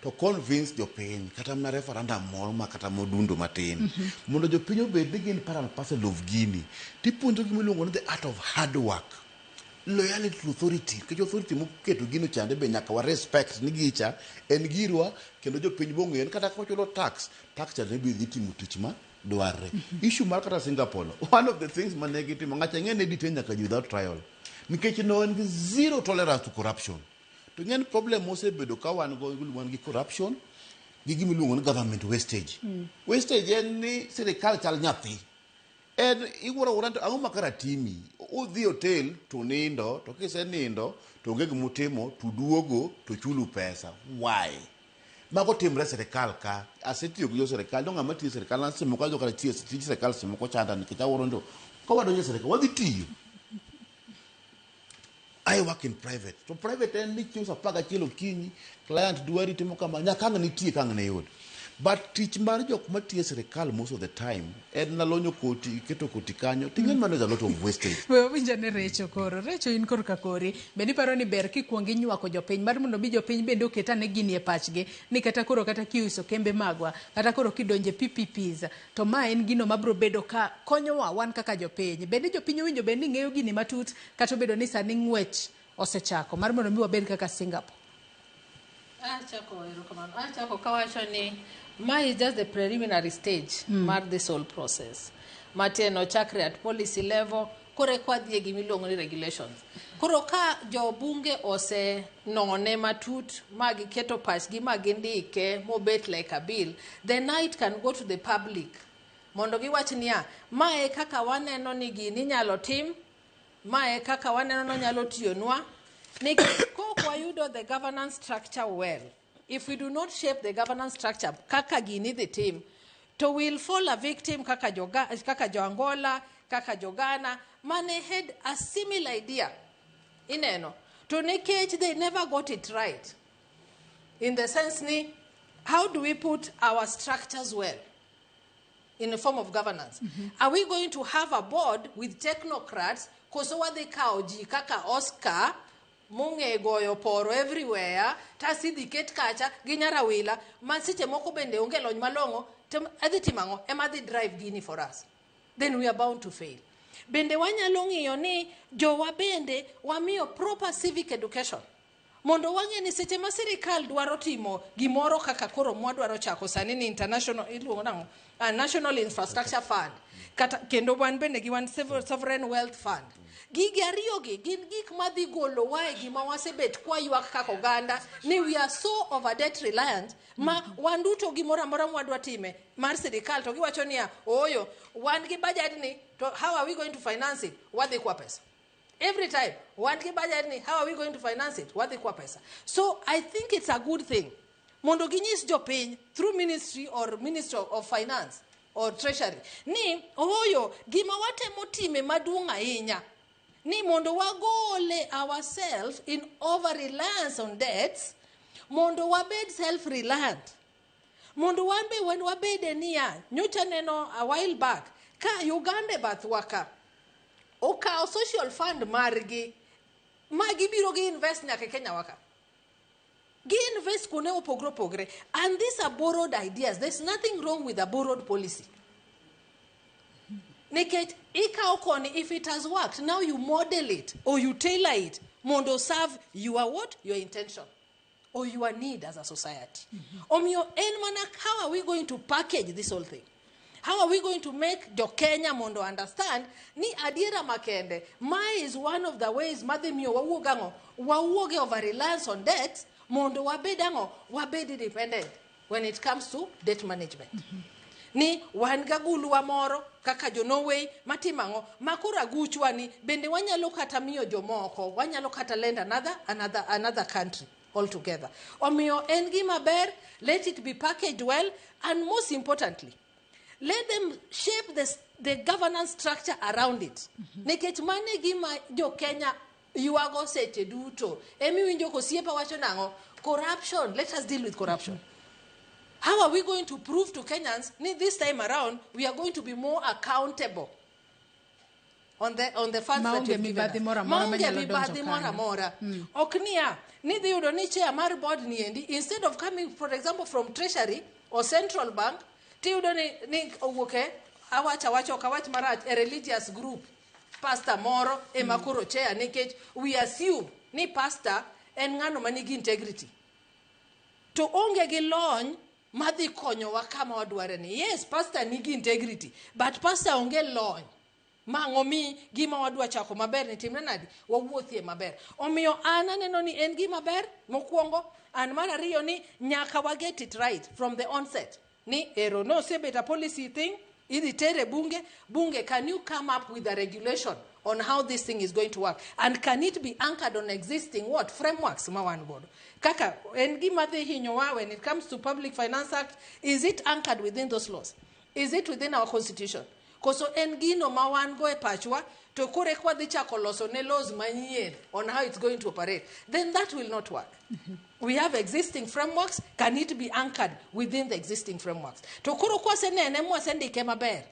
Speaker 2: to convince jopiny kata mana referendum moro ma kata modundo matin mondo jopiny obed ni gin part and parcel of gini. Tipuonjo gima iluongo ni the art of hard work. Loyalty to authority, nikech authority moketo gino chande be nyaka wa respect ni gicha en girwa kendo jopiny bong'eyo ni kata ka wachulo tax, tax chande be dhi timo tich ma dwarre. Issue mar kata Singapore no, one of the things mane gitimo, ng'acha ing'e ne detain nyaka ji without trial nikech ne en gi zero tolerance to corruption. To ing'e ni problem mosebedo ka wan go, wan gi corruption gi gima iluongo ni government wastage. Wastage en ni sirikal chal nyathi. En iwuoro awuora to ang'o ma kara timi? Udhi hotel to nindo, to kisenindo to onge gimutimo to duogo to chulu pesa. Why? Mago timre e sirikal ka. Asetiyo gi jo sirikal, no ng'ama tiyo e sirikal, an seche moko awinjo kata tiyo tij sirikal seche moko chanda nikech awuoro ni to ka wadonjo e sirikal wadhi tiyo. I work in private. To private en ni chiew saa 11 okinyi, client dwari timo kama, nyaka ang' nitie ka ang' ne yud. But tich mar jok matiyo e sirikal most of the time en nalonyo koti, iketo koti kanyo, ting'e mano is a lot of wastage.
Speaker 1: We wawinj ane Recho koro. Recho in korka kori. Bende iparo ni ber kikuongo inywako jopiny mar mondo mi jopiny bende oket ane gini e pachgi ni kata koro kata kiuso kembe magwa, kata koro kidonje PPPs, to ma en gino mabiro bedo ka konyowa wan kaka jopiny. Bende jopiny owinjo bed ni ng'eyo gini matut kata obedo ni sani ng'wech osechako mar mondo mi wabed kaka Singapore.
Speaker 3: Achako, erokamano. Achako kawacho ni ma is just the preliminary stage mar this whole process. Matiende ochakre at policy level, koro eka wadhi e gimiluongo ni regulations. Koro ka jobunge ose none matut ma giketo pachgi ma gindike mobet like a bill, then now it can go to the public. Mondo giwach niya, mae kaka waneno ni gini inyalo tim, mae kaka waneno ni onyalo tiyonwa. Nikech kok wayudo the governance structure well, if we do not shape the governance structure kaka gini dhi tim, to we'll fall a victim kaka jo Angola, kaka jo Ghana, mane had a similar idea. Ineno. To nikech they never got it right. In the sense ni, how do we put our structures well? In the form of governance. Are we going to have a board with technocrats koso wadhi kawo ji kaka Oscar mong'e goyo poro everywhere tas idhi ket kacha gi nyarawila ma seche moko bende onge lony malong'o to adhi timo ang'o ema dhi drive gini for us, then we are bound to fail. Bende wanyalo ng'iyo ni jowa bende wamiyo proper civic education mondo wang'e ni seche ma sirikal dwaro timo gimoro kaka koro mwadwaro chako sani ni international iluongo nang'o, National Infrastructure Fund, kata kendo wan bende gi wan Sovereign Wealth Fund. Gigi ariyo gi gin gik madhi golowa e gima wasebet kwaywak kaka oganda ni we are so over debt reliant ma wan duto gimoro amora mwadwa time mar sirikal to giwacho niya ooyo wan gi budget ni to how are we going to finance it, wadhi kwa pesa. Every time wan gi budget ni, how are we going to finance it, wadhi kwa pesa. So I think it's a good thing mondo ginyis jopiny through ministry or ministry of finance or treasury ni ooyo gima watemo time maduong' ahinya ni mondo wagole ourselves in over reliance on debts. Mondo wabed self reliant, mondo wan be wan wabede niya, nyocha neno a while back ka Uganda e bathwa ka okawo social fund margi ma gibiro gi invest nyaka e Kenya waka. Gi invest kuonde mopogore opogore, and these are borrowed ideas. There's nothing wrong with a borrowed policy, nikech ikawo koni, if it has worked, now you model it or you tailor it mondo serve your what, your intention or your need as a society. Omiyo en mana how are we going to package this whole thing? How are we going to make jo Kenya mondo understand ni adiera makende mae is one of the ways madhi miyo wawuog ang'o, wawuog e over reliance on debt, mondo wabed ang'o, wabed independent when it comes to debt management. Ni wan gaguluwa moro kaka jo Norway matimo ang'o, ma koro aguchwa ni bende wanyalo kata miyo jomoko, wanyalo kata lend another country altogether. Omiyo en gima ber, let it be packaged well, and most importantly, let them shape the governance structure around it. Nikech mano e gima jo Kenya ywago seche duto. Emiwinjo kosiepa wacho nang'o? Corruption. Let us deal with corruption. How are we going to prove to Kenyans ni this time around we are going to be more accountable on the funds that
Speaker 1: Maonge
Speaker 3: you've given
Speaker 1: mibadhi
Speaker 3: us?
Speaker 1: moro amora
Speaker 3: Maonge
Speaker 1: manyalo donjo
Speaker 3: mibadhi moro
Speaker 1: kanyo.
Speaker 3: Amora. Ok niya, ni dhi yudo ni chair mar board ni endi, instead of coming, for example, from Treasury or Central Bank, tiyudo ni owuok e, awach awacha, ok awach marach, e religious group, pastor moro ema koro chair, nikech we assume ni pastor en ng'ano manigi integrity to onge gi lony madhi konyowa kama wadware ni. Yes, pastor nigi integrity, but pastor onge lony mang'o mi gima wadwa chako maber ni timre nadi, wawuothie maber. Omiyo an aneno ni en gima ber mokwongo, and mar ariyo ni nyaka wa get it right from the onset, ni ero nosebet a policy thing, idhi tere bunge. Bunge, can you come up with a regulation on how this thing is going to work, and can it be anchored on existing what, frameworks ma wan godo, kaka en gima dhi hinyowa when it comes to Public Finance Act? Is it anchored within those laws? Is it within our constitution? Koso en gino ma wan go e pachwa to koro eka wadhi chako loso ne laws manyien on how it's going to operate? Then that will not work. We have existing frameworks. Can it be anchored within the existing frameworks? To koro kwasenene mwasendike maber,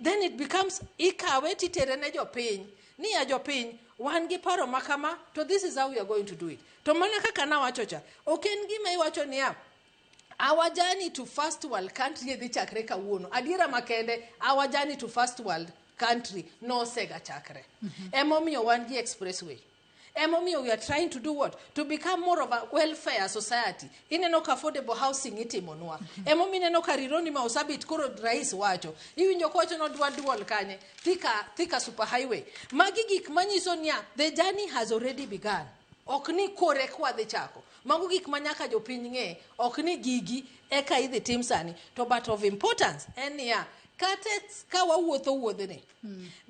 Speaker 3: then it becomes ikawe titere ne jopiny ni ya jopiny wan gi paro ma kama, to this is how we are going to do it. To mana kaka nawacho cha, ok en gima iwacho niya our journey to first world country dhi chakre kawuono. Adiera makende, our journey to first world country nosega chakre. Emomiyo wan gi expressway, emomiyo we are trying to do what, to become more of a welfare society. Ineno ka affordable housing itimonwa. Emomiyo ineno ka Rironi Mau Summit koro rais wacho, iwinjo kowacho nodwa duol kanye, Thika super highway. Magi gik manyiso niya the journey has already begun, ok ni kore kwadhi chako. Mago gik ma nyaka jopiny ng'e, ok ni gigi eka idhi tim sani. To but of importance en niya, kata ka wawuotho wuodhni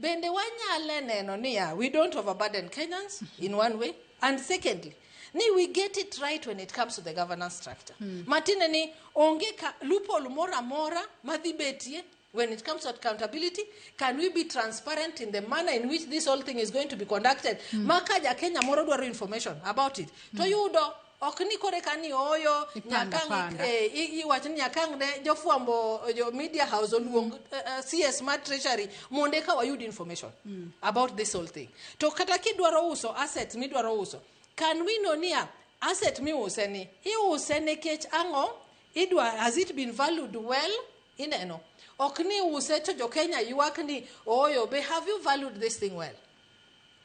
Speaker 3: bende wanyalo neno niya we don't overburden Kenyans in one way, and secondly ni we get it right when it comes to the governance structure. Matiende ni onge ka loophole moro amora madhi betie when it comes to accountability. Can we be transparent in the manner in which this whole thing is going to be conducted, ma ka ja Kenya moro dwaro information about it to yudo, ok ni kore ka ni oyo
Speaker 1: Ipanda,
Speaker 3: nyaka
Speaker 1: panda.
Speaker 3: Iwacho ni nyaka ang' ne jofwambo, jo media house oluong CS mar Treasury mondo eka wayud information about this whole thing. To kata kidwaro uso asset midwaro uso, can we know niya asset miuse ni iuse nikech ang'o? Idwa, has it been valued well? Ineno, ok ni use to jo Kenya ywak ni oyo be, have you valued this thing well?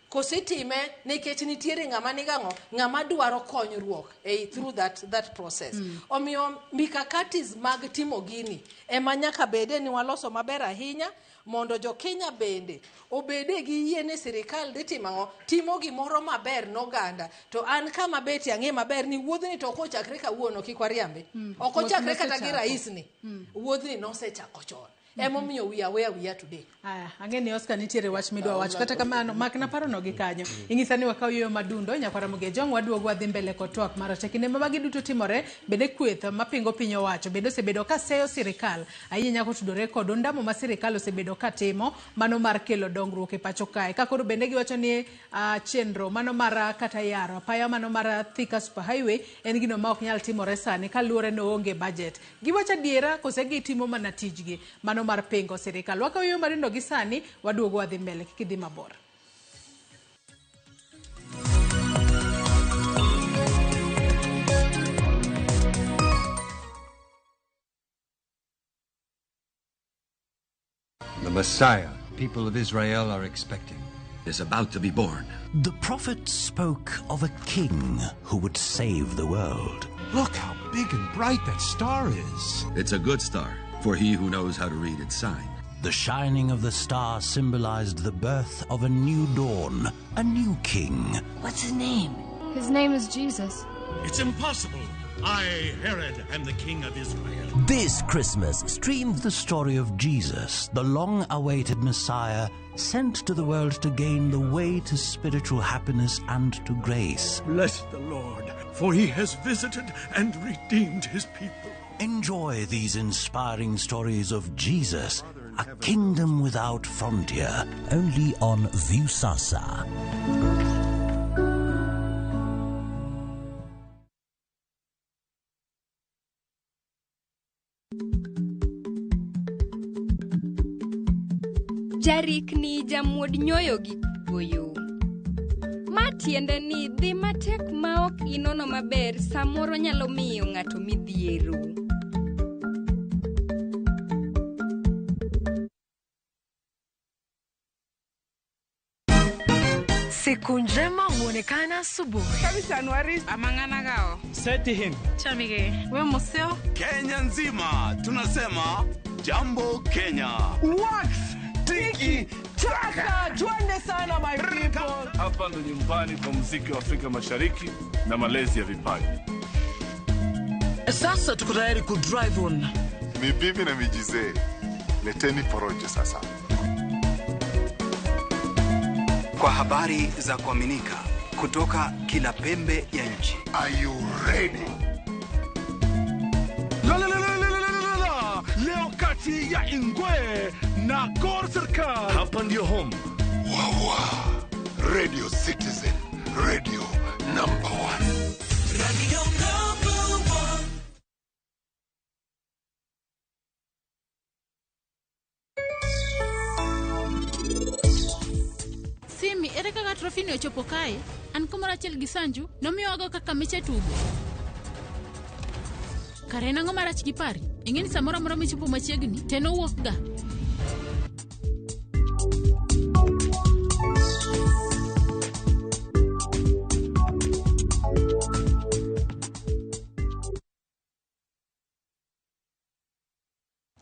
Speaker 3: Koso itime nikech nitiere ng'ama nigang'o, ng'ama dwaro konyruok ei through that process. Omiyo mikakatis mag timo gini ema nyaka bede ni waloso maber ahinya mondo jo Kenya bende obede gi yie ni sirikal dhi timo ang'o, timo gimoro maber noganda. To an kama betie ang'e maber ni wuodhni to ok ochakre kawuono, kik wariambi. Ok
Speaker 1: Wuoth
Speaker 3: ochakre kata gi
Speaker 1: nosechako.
Speaker 3: rais ni wuodhni nosechako chon.
Speaker 6: Emomiyo we are where we are today.
Speaker 1: Aya, ang'e ni Oscar nitiere wach midwa wacho kata kamano mak na parono gi kanyo. Ing'isa ni wakaw yueyo madundo nyakwara Mogejong waduogo wadhi mbele kod twak marwa. To e kinde ma magi duto timore bende kweth mapingo piny owacho bende osebedo ka seyo sirikal ahinya nyako tudore kod ondamo ma sirikal osebedo ka timo mano mar kelo dongruok e pacho kae. Ka koro bende giwacho ni chenro mano mar kata yaro apaya mano mar Thika Super Highway en gino ma ok nyal timore sani kaluwore ni oonge budget. Giwacho adiera kose gitimo mana tijgi mano mar pingo sirikal. Wakaw yueyo madundo gi sani waduogo wadhi mbele kik idhi mabor.
Speaker 7: The Messiah people of Israel are expecting
Speaker 8: is about to be born.
Speaker 9: The prophet spoke of a king who would save the world.
Speaker 10: Look how big and bright that star is.
Speaker 8: It's a good star for he who knows how to read its sign.
Speaker 9: The shining of the star symbolized the birth of a new dawn, a new king.
Speaker 11: What's his name?
Speaker 12: His name is Jesus.
Speaker 13: It's impossible. I, Herod, am the king of Israel.
Speaker 9: This Christmas, stream the story of Jesus, the long-awaited Messiah, sent to the world to gain the way to spiritual happiness and to grace.
Speaker 13: Bless the Lord, for he has visited and redeemed his people.
Speaker 9: Enjoy these inspiring stories of Jesus, a kingdom without frontier, only on Viusasa.
Speaker 14: Jarikni jamuod nyoyo gi kuoyo. Ma tiende ni dhi matek ma ok inono maber samoro nyalo miyo ng'ato midhiero.
Speaker 15: Siku njema huonekana asubuhi.
Speaker 16: Kenya nzima tunasema jambo Kenya.
Speaker 17: Wax tiki taka, twende sana my people.
Speaker 18: Hapa ndo nyumbani kwa muziki wa Afrika Mashariki na malezi ya vipaji.
Speaker 19: Sasa tuko tayari ku drive on.
Speaker 20: Ni bibi na mijizee. Leteni porojo sasa.
Speaker 21: Kwa habari za kuaminika kutoka kila pembe ya nchi.
Speaker 20: Are you ready?
Speaker 22: La la la la la la la. Leo kati ya Ingwe na Gor Serikal.
Speaker 18: Hapa ndio home.
Speaker 20: Wawa. Radio Citizen, radio number 1.
Speaker 23: Radio number 1.
Speaker 24: Simi, ere kaka trofi ni ochopo kae? An kumoro achiel gi Sanju nomiwago kaka miche tugo. Kare en ang'o marach gi pari? Ing'e ni samoro amora michopo machiegni to en owuok ga.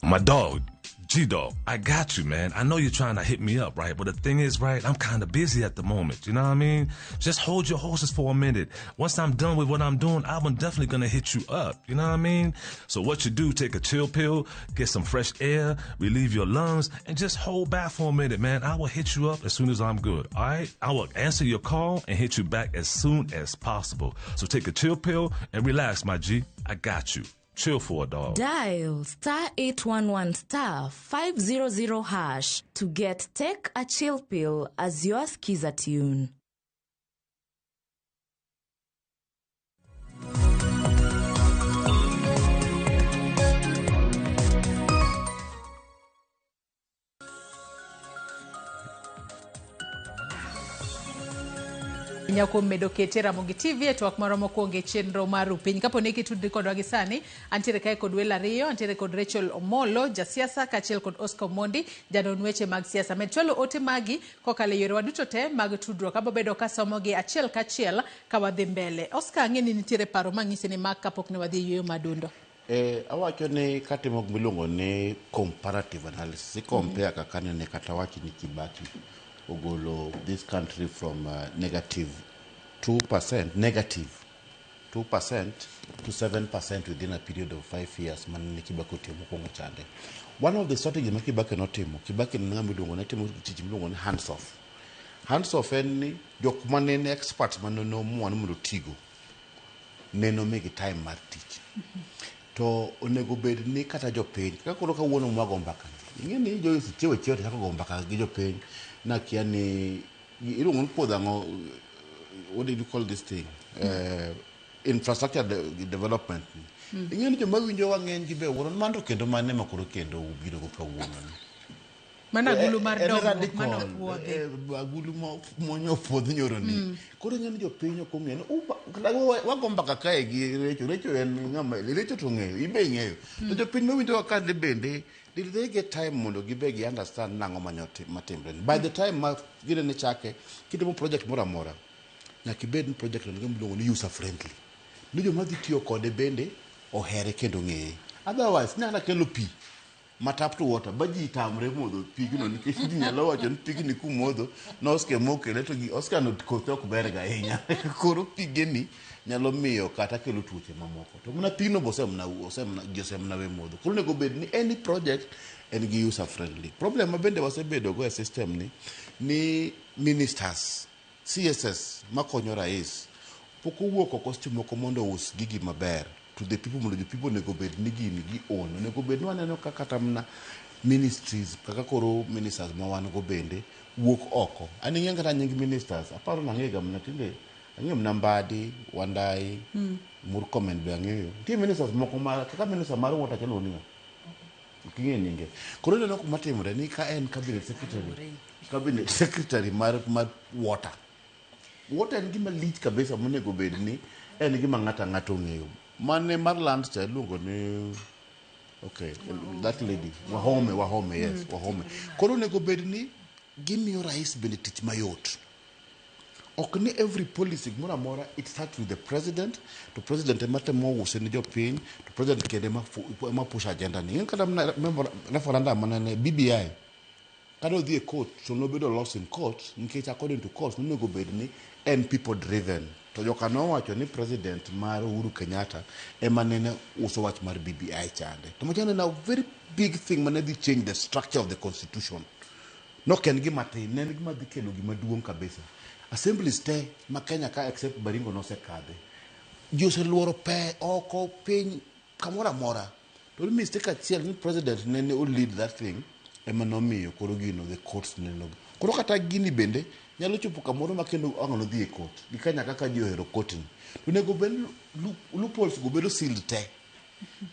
Speaker 18: My dog, G-Dog, I got you, man. I know you're trying to hit me up, right? But the thing is, right, I'm kind of busy at the moment. You know what I mean? Just hold your horses for a minute. Once I'm done with what I'm doing, I'm definitely going to hit you up. You know what I mean? So what you do, take a chill pill, get some fresh air, relieve your lungs, and just hold back for a minute, man. I will hit you up as soon as I'm good, all right? I will answer your call and hit you back as soon as possible. So take a chill pill and relax, my G. I got you. Chill for a dog.
Speaker 25: Dial star 811 star 500 hash to get Take a Chill Pill as your skiza tune.
Speaker 1: Nyako medo kete Ramogi TV e twak marwa mokwongo e chenro mar Rupiny. Kapo ni kitudri kodwa gi sani, antiere kae kod welo ariyo, antiere kod Rachel Omolo, jasiasa, kaachiel kod Oscar Omondi, janon weche mag siasa. Med chwalo ote magi kokalo e yorewa duto te mag tudruok. Abo bedo kasomogi achiel kachiel ka wadhi mbele. Oscar, ang'e ni nitiere paro mang'isi ni mak kapok ne wadhi e yueyo madundo.
Speaker 2: Awacho ni katimo gimiluongo ni comparative analysis, i compare kaka nene kata wach ni Kibaki ogolo this country from negative 2% negative 2% to 7% within a period of 5 years mane Kibaki otiyo mokwongo chande. One of the strategy ma Kibaki notimo, Kibaki ne ng'ama iluongo ne timo tich miluongo ni hands off. Hands off en ni jok mane ne experts mane nomuwa ni mondo otigo neno migi time mar tich. To onego bed ni kata jopiny, kaka koro kawuono mwago mbaka ni, ing'e ni Joyce chiewo achiewa to chako go mbaka gi jopiny nakia ni iluongo ni puodho ang'o, what did you call this thing? Infrastructure development ni. Ing'e ni joma winjowa ng'eny gi be wuoro ni mano to kendo mane ma koro kendo ubiro go kawuono ni.
Speaker 1: Mano agulu mar
Speaker 2: En
Speaker 1: dongruok
Speaker 2: radical.
Speaker 1: mano opuodhi.
Speaker 2: Agulu monyo opuodh nyoro ni. Koro ing'e ni jopiny ok ong'eyo ni kata wago mbaka kae gi Recho, Recho en ng'ama, Recho to ong'eyo, in be ing'eyo. To jopiny mawinjowa ka bende, did they get time mondo gibe gi understand nang'o manyo matimre ni? By the time ma ginene chake, kitimo project moro amora, nyaka ibed ni project no nigi miluongo ni user friendly. Ni joma dhi tiyo kode bende ohere kendo ng'eye. Otherwise, inyalo kelo pi ma tap to water ba ji tamre modho pigno nikech ji nyalo wacho ni pigni kumodho no Oscar mokele to gi Oscar no kothe ok ber ga ahinya. Koro pigeni nyalo miyo kata kelo tuoche mamoko. To mana pigno be osemna, osemna, ji osemna we modho. Koro onego bed ni any project en gi user friendly. Problem ma bende wasebedo go e system ni ministers, CSS makonyo rais pok owuok oko seche moko mondo ous gigi maber to the people, mondo jo people onego bed ni gini gi own. Onego bed ni waneno ka kata mana ministries kaka koro ministers ma wan go bende wuok oko. An ing'e kata nying ministers, aparo ni ang'eyo ga mana tinde, ang'eyo mana Mbadi, Wandayi, Murkomen be ang'eyo. Nitie ministers moko ma kaka minister mar water chalo ni ng'a? Ok ing'eyo nyinge. Koro ineno kuma timore ni ka en cabinet secretary, cabinet secretary mar water. Water en gima lich kabisa monego bed ni en gima ng'ato ang'ata ong'eyo. Mane mar land cha iluongo ni, okay, that lady, Wahome, Wahome, yes, Wahome. Koro onego bed ni gimiyo rais bende tich mayot. Ok ni every policy gimoro amora it starts with the president, to president ema temo use ni jopiny, to president kende ema push agenda ni. Ing'e kata mana referendum manene BBI, kane odhi e court to nobedo lost in court nikech according to court nonego bed ni en people driven. To joka nowacho ni president mar Uhuru Kenyatta ema nene uso wach mar BBI chande. To machande en a very big thing mane dhi change the structure of the constitution. Nok en gima tin, ne en gima dhi kelo gima duong' kabisa. Assemblies te ma Kenya ka except Baringo nosekadhe. Ji oseluoro pe oko piny kamoro amora. To ni mistake achiel ni president nene o lead that thing ema nomiyo koro gino the courts neno. Koro kata gini bende nyalo chopo kamoro ma kendo ang' nodhi e court. Gi Kenya kaka ji ohero court ni. To onego bed ni loopholes go bedo sealed te.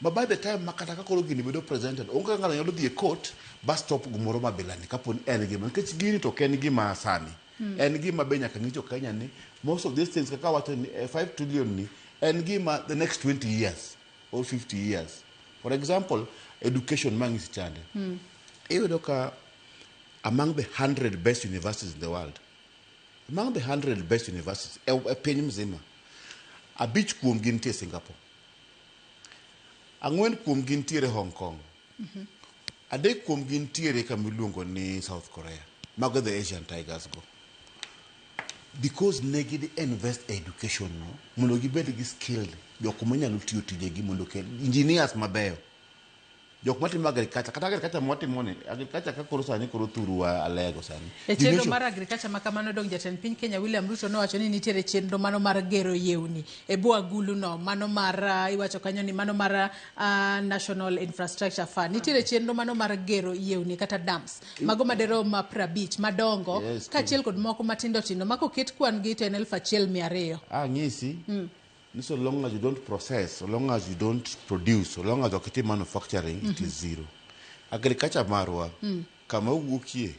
Speaker 2: But by the time ma kata ka koro gini bedo presented, onge kaka ng'ato nyalo dhi e court ba stop gimoro ma bilani kapo ni en gima. Nikech gini to ok en gima sani. En gima be nyaka ng'icho Kenya ni most of these things kaka wacho ni 5 trillion ni en gima the next 20 years or 50 years. For example, education mang'isi chande. Iyudo ka among the 100 best universities in the world, among the 100 best universities e piny mzima, 5 kuomgi nitie Singapore, 4 kuomgi nitiere Hong Kong, 3 kuomgi nitiere kama iluongo ni South Korea. Mago the Asian Tigers go. Because ne gidhi invest e education no, mondo gibed gi skilled jok manyalo tiyo tijegi mondo okel engineers mabeyo. Jok matimo agriculture, kata agriculture mwatimo ni, agriculture ka koro sani koro thuru alego sani.
Speaker 1: E chenro
Speaker 2: Ji
Speaker 1: mar agriculture ma kamano dong jatend piny Kenya William Ruto nowacho ni nitiere chenro mano mar gero yewni e bwo agulu no, mano mar iwacho kanyo ni mano mar National Infrastructure Fund. Nitiere chenro mano mar gero yewni kata dams, mago maderom 50 madongo, kaachiel kod moko matindo tindo ma koket kwan gi to en elfu achiel mia ariyo.
Speaker 2: Ng'isi. Ni so long as you don't process, so long as you don't produce, so long as ok itim manufacturing, it is zero. Agriculture marwa, kama owuokie,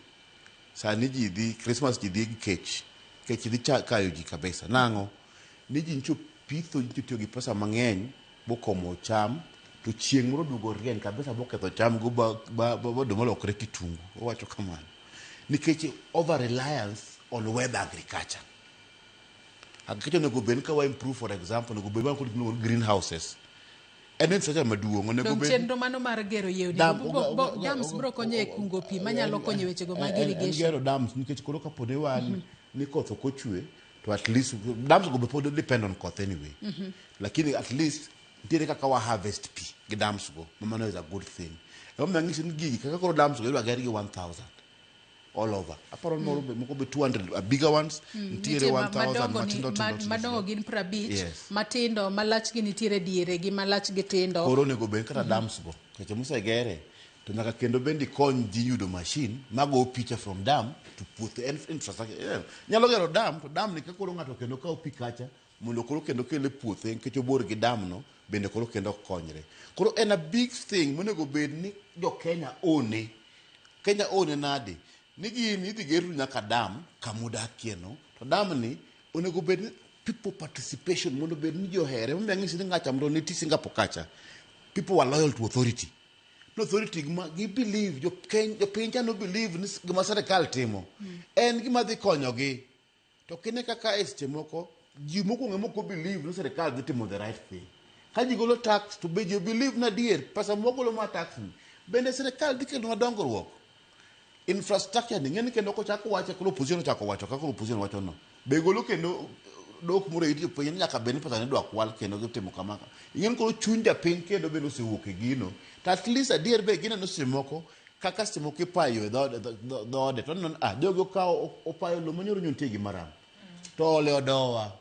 Speaker 2: sani ji dhi, Christmas ji dhi gi kech. Kech dhi kayo ji kabisa. Nang'o? Ni ji ncho pitho, ji ncho tiyo gi pesa mang'eny, bokomo cham, to chieng' moro duogo rieny kabisa boketho cham go ba oduma olokre kitungu. Owacho kamano. Nikech over reliance on weather agriculture. Agriculture onego bed ni ka wa improve, for example, onego bed ni wan kod gimiluongo ni greenhouses. En infrastructure maduong', onego
Speaker 1: Dong
Speaker 2: bed
Speaker 1: chenro mano mar gero yewni,
Speaker 2: Dam,
Speaker 1: dams biro konyo e kungo pi manyalo konyo e wechego mag
Speaker 2: en
Speaker 1: irrigation.
Speaker 2: gero dams nikech koro kapo ni wan ni koth ok ochwe, To at least dams go be pod depend on koth anyway. Lakini at least nitiere kaka wa harvest pi gi dams go, ma mano is a good thing. Emomiyo ang'isi ni gigi kaka koro dams go idwa ger gi 1000 all over. Aparo ni moro be moko be 200 bigger ones, nitiere
Speaker 1: Nitie
Speaker 2: 1000
Speaker 1: madongo
Speaker 2: matindo tindo tindo.
Speaker 1: Madongo gin 50,
Speaker 2: Yes.
Speaker 1: matindo malachgi nitiere diere gi malachgi tindo.
Speaker 2: Koro onego bed kata dams go seche mosegere to nyaka kendo bende ikony ji yudo machine mago picha from dam to puothe en infrastructure. Yeah. Nyalo gero dam to dam ni ka koro ng'ato kendo kawo pi kacha mondo koro kendo kele puothe nikech obor gi dam no bende koro kendo ok konyre. Koro en a big thing monego bed ni jo Kenya one. Kenya one nade? Ni gini idhi geru nyaka dam kamudakie no to dam ni onego bed ni people participation mondo bed ni johere. Emomiyo ang'isi ni ng'acha mondo nitie Singapore kacha. People were loyal to authority. No authority gima gi believe jo Kenya jopiny cha no believe ni gima sirikal timo en gima dhi konyogi. To kine kaka e seche moko ji mokwongo ema ok believe ni sirikal dhi timo the right thing. Ka ji golo tax to be ji believe ni adier pesa mwagolo mar tax ni bende sirikal dhi kelonwa dongruok. Infrastructure ni ng'eni kendo kochak wache koro opposition ochako wacho kaka opposition wacho no. Be golo kendo dok moro e it jopiny ni nyaka bed ni pesa ni idwa kwal kendo gitimo kama. Ing'eni koro chuny japiny kendo bende osewuok e gino. To at least adier be gineno seche moko kaka seche moko ipayo e dhoode to ineno ni ah jogi okawo opayo lowo manyoro nyo nitie gima ram. To ole odowa.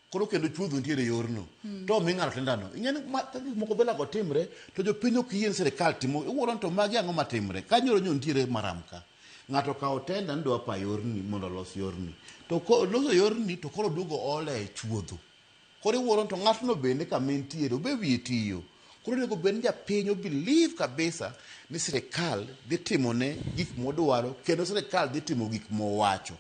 Speaker 2: Koro kendo chuodho nitiere yorno. To omi ng'ato tendano. Ing'eni ka gik moko bela go timre to jopiny ok yie ni sirikal timo. Iwuoro ni to magi ang'o matimre. Ka nyoro nyo nitiere maram ka. Ng'ato okawo tenda ni dwa pa yorni mondo olos yorni. To loso yorni to koro duogo ole e chuodho. Koro iwuoro ni to ng'atno bende kama entiere obe wiye tiyo. Koro onego bed ni japiny o believe kabisa ni sirikal dhi timone gik modwaro kendo sirikal dhi timo gik mowacho.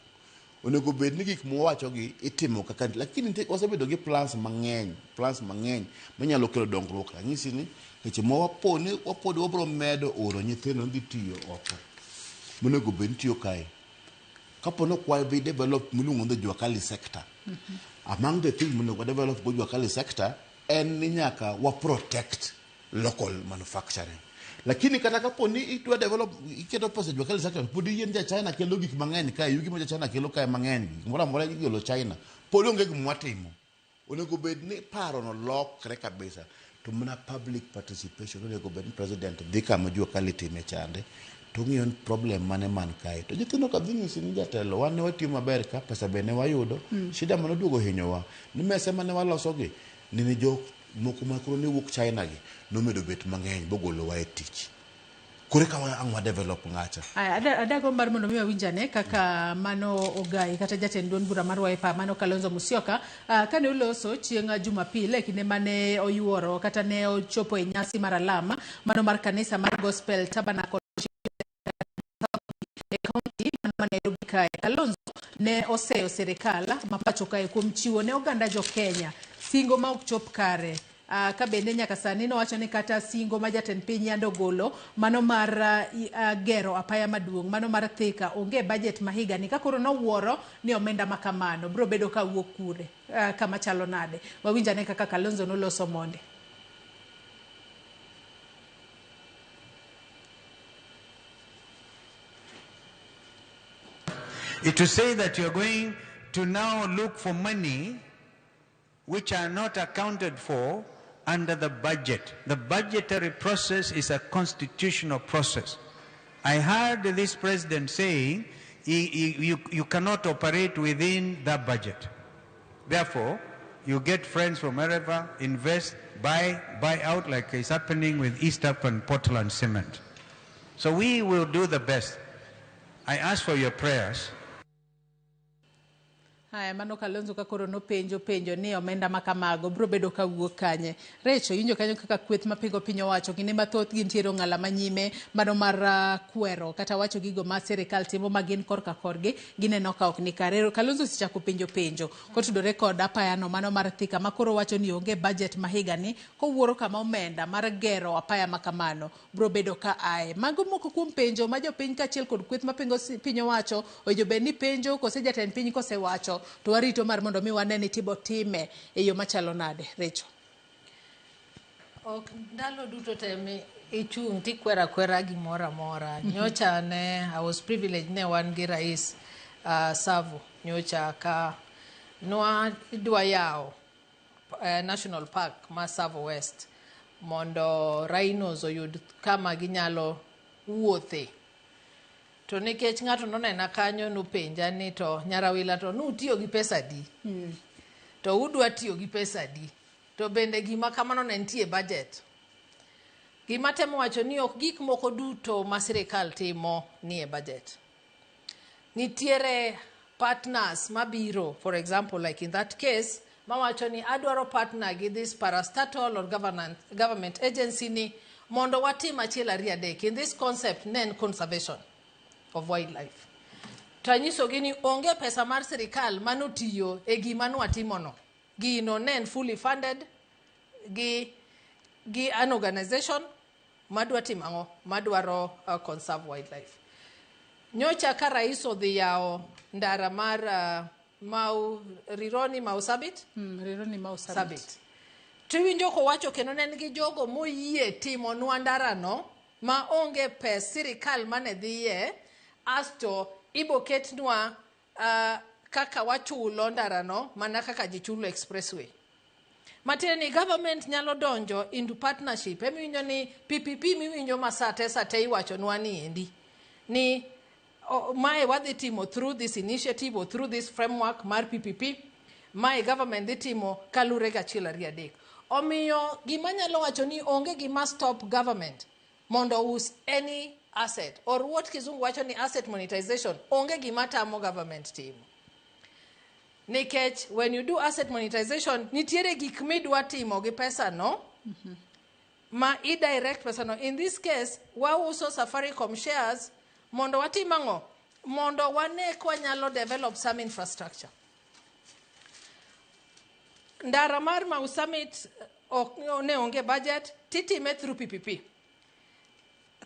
Speaker 2: Onego bed ni gik mowacho gi itimo kaka, lakini nitie wasebedo gi plans mang'eny, plans mang'eny manyalo kelo dongruok. Ranyisi ni seche ma wapo ni wapod wabro medo oro nyithindo dhi tiyo oko monego bed ni tiyo kae. Kapo ni ok wabi develop miluongo ni the Jua Kali sector. Among the things monego wa develop go Jua Kali sector en ni nyaka wa protect local manufacturing. Lakini kata kapo ni idwa develop iketo pesa e Jua Kali sector pod yien ja China kelo gik mang'eny kae, yugi ma ja China kelo kae mang'eny, gimoro amora igolo China, pod onge gima watimo. Onego bed ni paro no lokre kabisa to mana public participation onego bed ni president dhi kama Jua Kali time chande to ng'iyo ni problem mane man kae. To nyithindo ka dhi nyisi ni jatelo wan ne watiyo maber ka pesa be ne wayudo. Shida mane oduogo hinyowa ni mese mane waloso gi nene jok moko ma koro ne wuok China gi nomedo bet mang'eny bogolowa e tich. Koro eka ang' wa develop ng'acha.
Speaker 1: Aya, adago mar mondo mi wawinjane kaka mano Ogai kata jatend duond bura mar Wiper mano Kalonzo Musyoka kane oloso chieng' Jumapil e kinde mane oyuoro kata ne ochopo e nyasi mar alam mano mar kanisa mar Gospel Tabernacle e kaunti ma Nairobi kae. Kalonzo ne oseyo sirikal ma pacho kae kuom chiwo ne oganda jo Kenya singo ma ok chop kare. Ka bende nyaka sani nowacho ni kata singo ma jatend piny yande ogolo mano mar gero apaya maduong' mano mar Thika onge e budget ma higani ka koro nowuoro ni omenda ma kamano biro bedo ka wuok kure kama chalo nade. Wawinj ane kaka Kalonzo noloso monde.
Speaker 7: To say that you're going to now look for money which are not accounted for under the budget. The budgetary process is a constitutional process. I heard this president saying you cannot operate within the budget. Therefore, you get friends from wherever, invest, buy out like is happening with East African Portland Cement. So we will do the best. I ask for your prayers.
Speaker 1: Haya, mano Kalonzo ka koro nopenjo penjo ni omenda ma kamago biro bedo ka wuok kanye. Recho, iwinjo kanyo kaka kweth mapingo piny owacho kinde mathoth gintiere ong'ala manyime mano mar kwero kata wacho gigo ma sirikal timo ma gin korka korgi gineno ka ok ni kare. Kalonzo osechako penjo penjo kotudore kod apayano mano mar Thika ma koro wacho ni onge budget ma higani kowuoro kama omenda mar gero apaya ma kamano biro bedo ka ae. Mago moko kuom penjo ma jopiny kaachiel kod kweth mapingo piny owacho owinjo bed ni penjo kose jatend piny kosewacho to warito mar mondo mi wane ni tibo time e yo machalo nade. Recho.
Speaker 3: Ok ndalo duto te mi ichung' tikwero akwera gimoro amora. Nyocha ne I was privileged ne wan gi rais Savo nyocha ka Nwa idwa yawo National Park ma Tsavo West mondo rhinos oyud kama ginyalo wuothe. To nikech ng'ato nonena kanyo nopenja ni to Nyarawila to nutiyo gi pesa adi? To udwa tiyo gi pesa adi? To bende gima kamano ne nitie e budget. Gima temo wacho ni ok gik moko duto ma sirikal timo nie budget. Nitiere partners mabiro, for example, like in that case, mawacho ni adwaro partner gi this parastatal or government agency ni mondo watim achiel ariyo adek. In this concept ne en conservation of wildlife. To anyisogi ni onge pesa mar sirikal manotiyo e gima nwatimono. Gino ne en fully funded gi an organization madwa timo ang'o? Madwaro conserve wildlife. Nyocha ka rais odhi yawo ndara mar Mau Rironi Mau Summit?
Speaker 1: Rironi Mau Summit.
Speaker 3: Summit. To iwinjo kowacho kendo ne en gi jogo moyie timonwa ndarano ma onge pes sirikal mane dhiye, asto ibo ketnwa kaka wachulo ndarano mana kaka ji chulo expressway. Matiende ni government nyalo donjo into partnership. Emiwinjo ni PPP miwinjo ma sate sate iwachonwa ni endi. Ni mae wadhi timo through this initiative or through this framework mar PPP. Mae government dhi timo kalure gi achiel ariyo adek. Omiyo gima nyalo wacho ni onge gima stop government mondo us any asset or what kizungu wacho ni asset monetization, onge gima tamo government timo. Nikech when you do asset monetization, nitiere gik midwa timo gi pesa no, ma i direct pesa no. In this case, wauso Safaricom shares mondo watim ang'o? Mondo wane kwanyalo develop some infrastructure. Ndara mar Mau Summit ok ne onge budget, titime through PPP.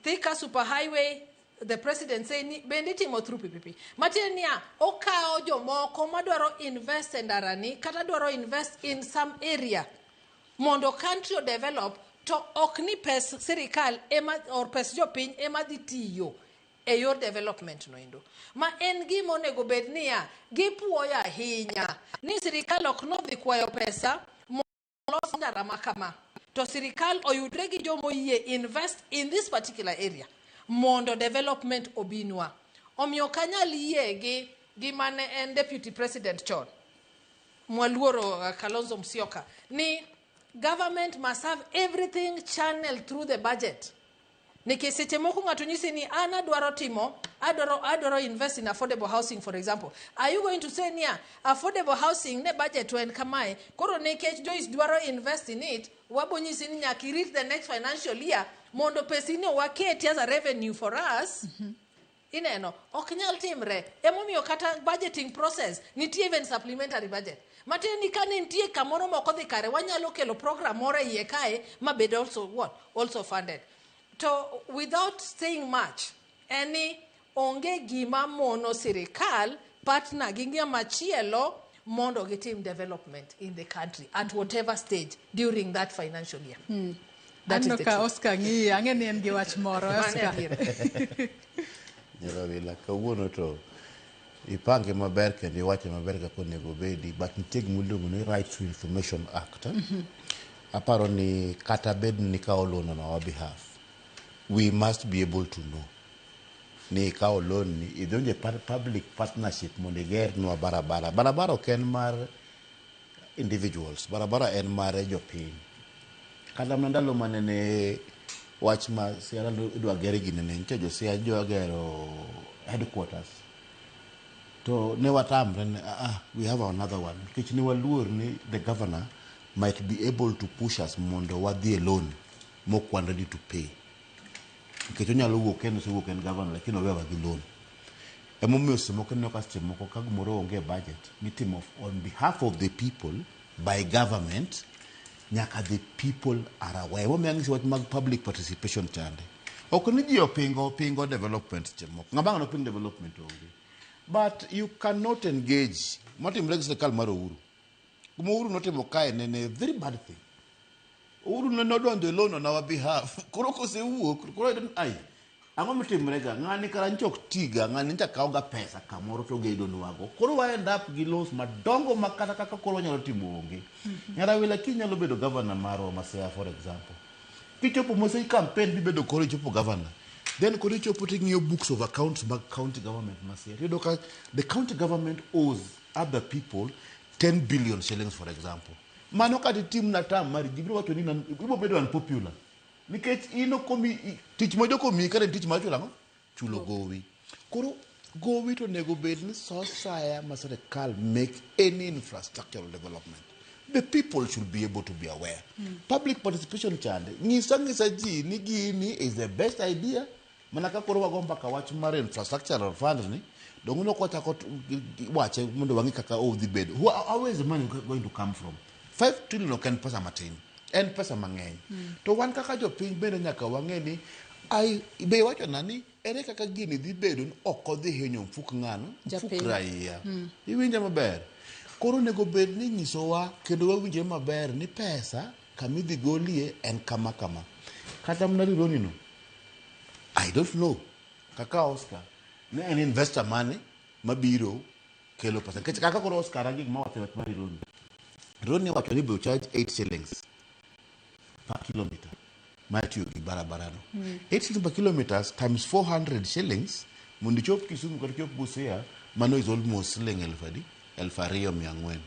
Speaker 3: Thika Super Highway, the president say ni bende itimo through PPP. Matiende niya, okawo jomoko madwaro invest e ndarani kata dwaro invest in some area mondo country o develop, to ok ni pes sirikal ema or pes jopiny ema dhi tiyo e yor development no endo. Ma en gima onego bed niya, gipuoyo ahinya ni sirikal ok nodhi kwayo pesa molos ndara ma kama. To sirikal oyudre gi jomoyie invest in this particular area mondo development obinwa. Omiyo ok anyal yie gi gima ne en deputy president chon, mwaluoro Kalonzo Musyoka, ni government must have everything channeled through the budget. Nikech seche moko ng'ato nyisi ni an adwaro timo, adwaro invest in affordable housing, for example. Are you going to say niya, affordable housing ne budget to en kamae, koro nikech Joyce dwaro invest in it, wabo nyisi ni nyaka irit the next financial year mondo pesini waketi as a revenue for us. Ineno, ok nyal timre. Emomiyo kata budgeting process, nitie even supplementary budget. Matiende ni ka nitie kamoro mok odhi kare, wanyalo kelo program moro e iye kae, mabed also what? Also funded. To without saying much, en ni onge gima mono sirikal partner gi ng'ama chielo mondo gitim development in the country at whatever stage during that financial year. That is
Speaker 1: Aneno
Speaker 3: the
Speaker 1: ka
Speaker 3: truth.
Speaker 1: Oscar ng'iyi, ang'e ni en gi wach moro.
Speaker 3: Mano
Speaker 1: Oscar.
Speaker 3: adier.
Speaker 2: Nyarawila, kawuono to ipange maber kendo iwache maber kaka onego obedi, but nitie gima iluongo ni Right to Information Act. Aparo ni kata bed ni ikawo loan on our behalf, we must be able to know ni ikawo loan ni idonje public partnership mondo igernwa barabara. Barabara ok en mar individuals, barabara en mar jopiny. Kata mana ndalo mane ne wach ma Siaya idwa ger gini ne nitie jo Siaya dwa gero headquarters. To ne watamre ni we have another one. Nikech ne waluor ni the governor might be able to push us mondo wadhi e loan mok wan ready to pay. Nikech onyalo wuok en osewuok en governor lakini owewa gi loan. Emomiyo seche moko ineno ka seche moko ka gimoro onge e budget mitimo on behalf of the people by government, nyaka the people are aware. Emomiyo ang'isi wach mag public participation chande. Ok ni ji opingo development seche moko. Ng'ama ang' noping development onge. But you cannot engage. Matimre gi sirikal mar Uhuru. Gima Uhuru notimo kae ne en a very bad thing. Uhuru ne nodonjo e loan on our behalf. Koro kosewuok, koro ai, Ang'o motimre ga? Ng'ani kara nyocha ok tiga, ng'ani nyocha kawo ga pesa kamoro to ogedonwago. Koro wa end up gi laws madongo ma kata kaka koro wanyalo timo onge. Nyarawila kiny nyalo bedo governor marwa ma Siaya for example. Kichopo mose campaign bibedo koro ichopo governor. Then koro ichopo ting'iyo books of accounts mag county government ma Siaya. Iyudo ka the county government owes other people 10 billion shillings for example. Mano kata itim na term mari ji biro wacho ni ibiro bedo unpopular. Nikech in ok omi tich ma jok omiyi kata en tich mar chulo ang'o? Chulo gowi. Koro gowi to onego bed ni sa asaya ma sirikal make any infrastructural development. The people should be able to be aware. Public participation chande. Nyisa ng'isa ji ni gini is the best idea. Mana ka koro wago mbaka wach mar infrastructural fund ni, dong' nok wachako wache mondo wang'i kaka odhi bedo. How is the money going to come from? 5 trillion ok en pesa matin. En pesa mang'eny. To wan kaka jopiny bende nyaka wang'e ni ai be iwacho na ni ere kaka gini dhi bedo ni ok odhi hinyo mfuk ng'ano, mfuk
Speaker 1: Japiny.
Speaker 2: raia. Iwinja maber? Koro onego bed ni inyisowa kendo wawinjre maber ni pesa kamidhi golie en kama kama. Kata mana Rironi no, I don't know kaka Oscar ne en investor mane mabiro kelo pesa. Nikech kaka koro Oscar a gik mawacho wach mar Rironi. Rironi wacho ni ibiro charge 8 shillings per kilometer mar tiyo gi barabara no. 8 shillings per kilometers times 400 shillings mondo ichop Kisumu kata ichop Busia, mano is almost siling elfu adi? 2400.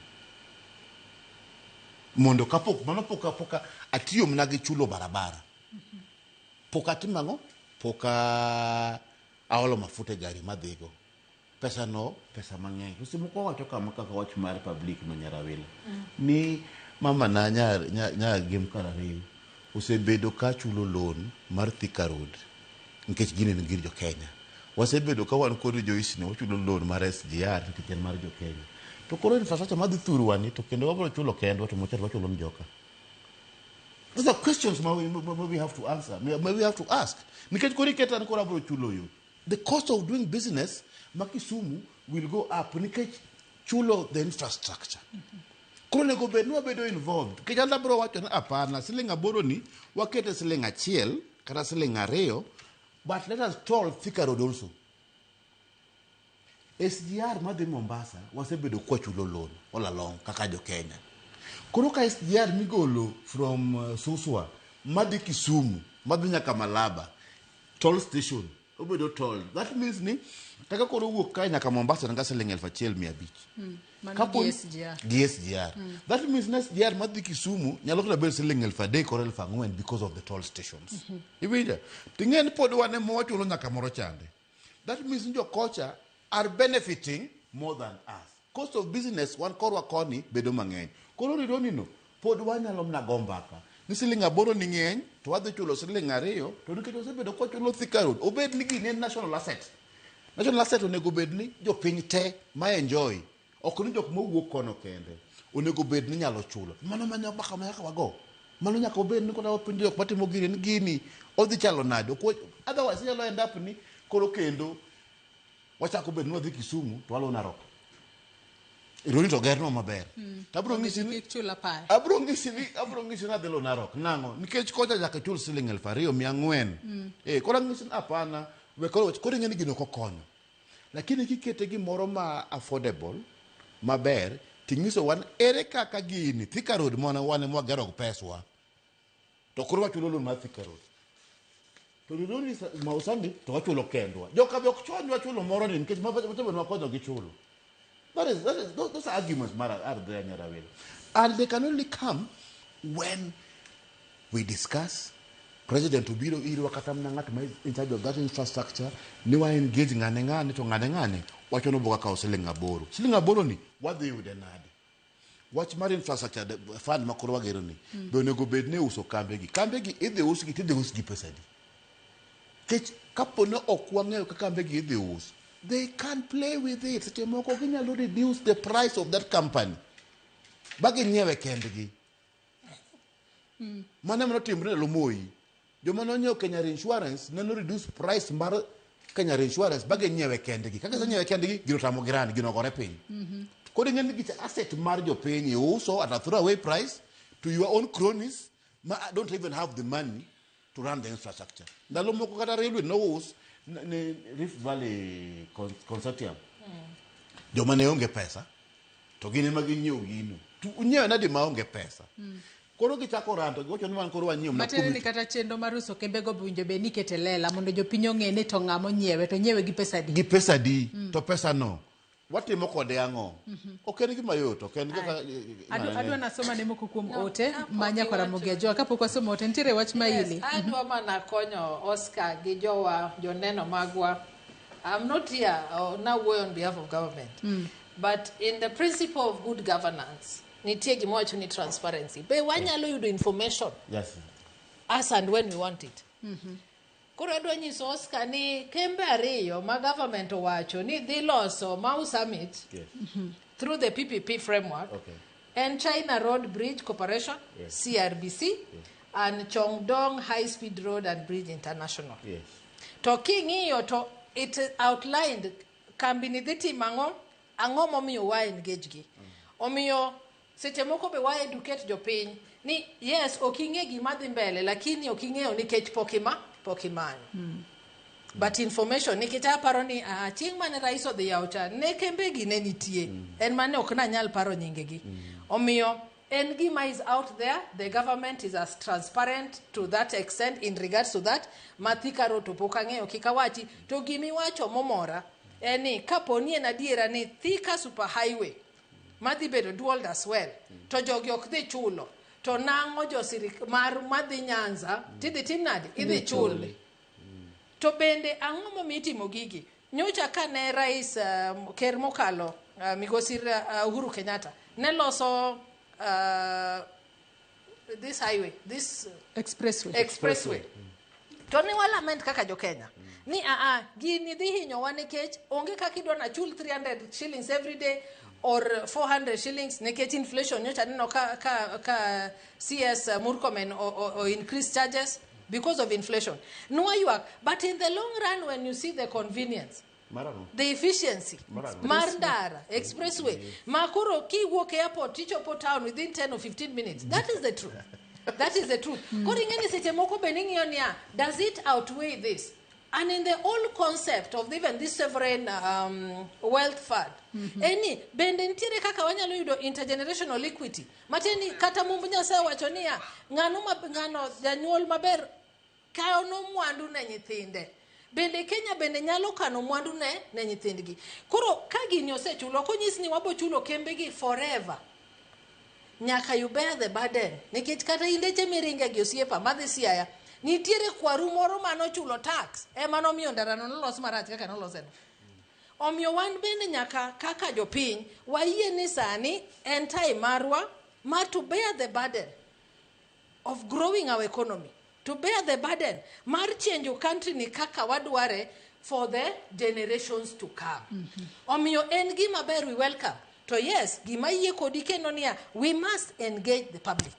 Speaker 2: Mondo kapok mano pok pok atiyo mana gi chulo barabara. Pok atimo ang'o? Pok aolo mafuta e gari madhigo. Pesa no, pesa mang'eny. To seche moko wawacho kama kaka wach mar public no Nyarawila. Ni mama na nyar, nyar, nyar Gem Karariu osebedo ka chulo loan mar Thika Road nikech gini en gir jo Kenya. Wasebedo ka wan kod Joyce ni wachulo loan mar SGR nikech en mar jo Kenya. To koro infrastructure madhi thurwa ni to kendo wabiro chulo kendwa to mochar wachulo ni joka. Those are questions ma we have to answer, ma we have to ask. Nikech koro iketa ni koro abiro chulo yo. The cost of doing business ma Kisumu will go up nikech chulo the infrastructure. Koro onego bed ni wabedo involved. Nikech an abiro wacho ni hapana, siling aboro ni wakete siling achiel kata siling ariyo, but let us toll Thika Road also. SGR madhi Mombasa wasebedo kwachulo loan all along kaka jo Kenya. Koro ka SGR migolo from Suswa madhi Kisumu madhi nyaka Malaba toll station obedo toll. That means ni kaka koro wuok kae nyaka Mombasa en ga siling 1500.
Speaker 1: Mano
Speaker 2: Kapo
Speaker 1: gi SGR.
Speaker 2: Gi SGR. That means ni SGR madhi Kisumu nyalo kata bedo siling 3000 koro 4000 because of the toll stations. Iwinjo? Ting'e ni pod wan ema wachulo nyaka moro chande. That means ni jokocha are benefiting more than us. Cost of business wan korwa koni bedo mang'eny. Koro Rironi no pod wanyalo mana go mbaka ni siling aboro ni ng'eny to wadhi chulo siling ariyo to nikech wasebedo kwachulo Thika Road obed ni gini en national asset. National asset onego bed ni jopiny te ma enjoy ok ni jok mowuok kono kende onego bed ni nyalo chulo. Mano mano mbaka ma nyaka wago. Mano nyaka obed ni kata wapenjo jok matimo gini ni gini odhi chalo nade. Ok otherwise inyalo end up ni koro kendo wachako bed ni wadhi Kisumu to waluwo Narok. Rironi to gernwa maber. To abiro ng'isi ni
Speaker 1: Kik chul apaya.
Speaker 2: abiro ng'isi ni abiro ng'isi ni adhi luwo Narok. Nang'o? Nikech kocha nyaka ichul siling 2400. Koro ang'isi ni hapana, we koro koro ing'e ni gino ok okonyo. Lakini kikete gimoro ma affordable maber ting'iso wan ere kaka gini Thika Road mwana wan ema wagero gi peswa. To koro wachulo loan mar Thika Road. To Rironi Mau Summit to wachulo kendwa. Joka be ok chwanywa chulo moro ni nikech mabe wakonyo gi chulo. Those are arguments are there Nyarawila. And they can only come when we discuss. President obiro irwa kata mana ng'at ma is in charge of that infrastructure ni wa engage ng'ane ng'ane to ng'ane ng'ane wacho ni oboka kawo siling aboro. Siling aboro ni wadhi yude nade? Wach mar infrastructure fund ma koro wagero ni be onego bed ni uso kambe gi. Kambe gi idhi usgi tidhi usgi pesa adi? Nikech kapo ni ok wang'eyo kaka kambe gi idhi us, they can play with it. Seche moko ginyalo reduce the price of that company ba ginyiewe kendgi. Mano ema notimore ndalo Moi. Joma nonyiewo Kenya Insurance ne no reduce price mar Kenya Insurance ba ginyiewe kendgi. Kaka gisenyiewe kendgi, gino otamogi run, gino ogore piny. Koro ing'e ni gicha asset mar jopiny iuso at a throwaway price to your own cronies ma don't even have the money to run the infrastructure. Ndalo moko kata railway nous ne Rift Valley Consortium. Joma ne onge pesa to gin ema ginyiewo gino. To unyiewe nade ma onge pesa? Koro gichako ranto giwacho ni wan koro wanyiewo mana
Speaker 1: Matiende ni kata chenro mar uso kembego owinjo bed ni ikete lela mondo jopiny ong'e ni to ng'ama onyiewe to onyiewe gi pesa adi.
Speaker 2: Gi pesa adi to pesa no watimo kode ang'o? Ok en gima yot, ok en kaka
Speaker 1: Adwa nasoma ne moko kuom ote ma nyakwa Ramogi Ajoa. Kapok wasomo ote, nitiere wach ma ili.
Speaker 3: Adwa mana konyo Oscar gi jowa joneno magwa. I'm not here nawuoyo on behalf of government. But in the principle of good governance, nitie gima wacho ni transparency. Be wanyalo yudo information as and when we want it. Koro adwa nyiso Oscar ni kembe ariyo ma government owacho ni dhi loso Mau Summit through the PPP framework en China Road Bridge Corporation, CRBC, and Chongdong High Speed Road and Bridge International. To king'iyo to it outlined kambi ni dhi timo ang'o, ang'o momiyo wa engage gi. Omiyo seche moko be wa educate jopiny ni yes, ok ing'e gima dhi mbele, lakini ok ing'eyo nikech pok ima pok imanyo. But information nikech aparo ni chieng' mane rais odhi yawo cha ne kembegi ne nitie, en mane ok nanyal paro nyingegi. Omiyo en gima is out there, the government is as transparent to that extent in regards to that. Ma Thika Road to pok ang'eyo kik awachi, to gimiwacho momora en ni kaponi en adiera ni Thika Super Highway madhi bedo dual as well, to jogi ok dhi chulo, to nang'o jo sirik mar madhi Nyanza tidhi tim nade? Idhi chul. To bende ang'o momiyo itimo gigi? Nyocha kane rais ker mokalo migosi Uhuru Kenyatta ne loso this highway, this
Speaker 1: expressway.
Speaker 3: To ne walament kaka jo Kenya ni gini dhi hinyowa nikech onge kaka idwa na chul 300 shillings every day or 400 shillings nikech inflation. Nyocha neno ka CS Murkomen o increase charges because of inflation. Nwaywak, but in the long run when you see the convenience, the efficiency mar ndara expressway ma koro kiwuok airport tichopo town within 10 or 15 minutes, that is the truth. That is the truth. Koro ing'e ni seche moko be ning'iyo niya, does it outweigh this? And in the whole concept of even this sovereign wealth fund, eni bende nitiere kaka wanyalo yudo intergenerational equity. Matiende ni kata Mumb Nyasaye wacho niya, ng'ano janyuol maber kano mwandu ne nyithinde. Bende Kenya bende nyalo kano mwandu ne nyithindgi. Koro ka gini osechulo, ok onyis ni wabo chulo kembegi forever. Nyaka you bear the burden. Nikech kata indeche miringe gi osiepa madhi Siaya, nitiere kwaru moro manochulo tax, ema nomiyo ndarano nolos marach kaka noloseno. Omiyo wan bende nyaka kaka jopiny, wayie ni sani en time marwa mar to bear the burden of growing our economy, to bear the burden mar change country ni kaka wadware for the generations to come. Omiyo en gima ber, we welcome. To yes, gima yie kodi kendo niya, we must engage the public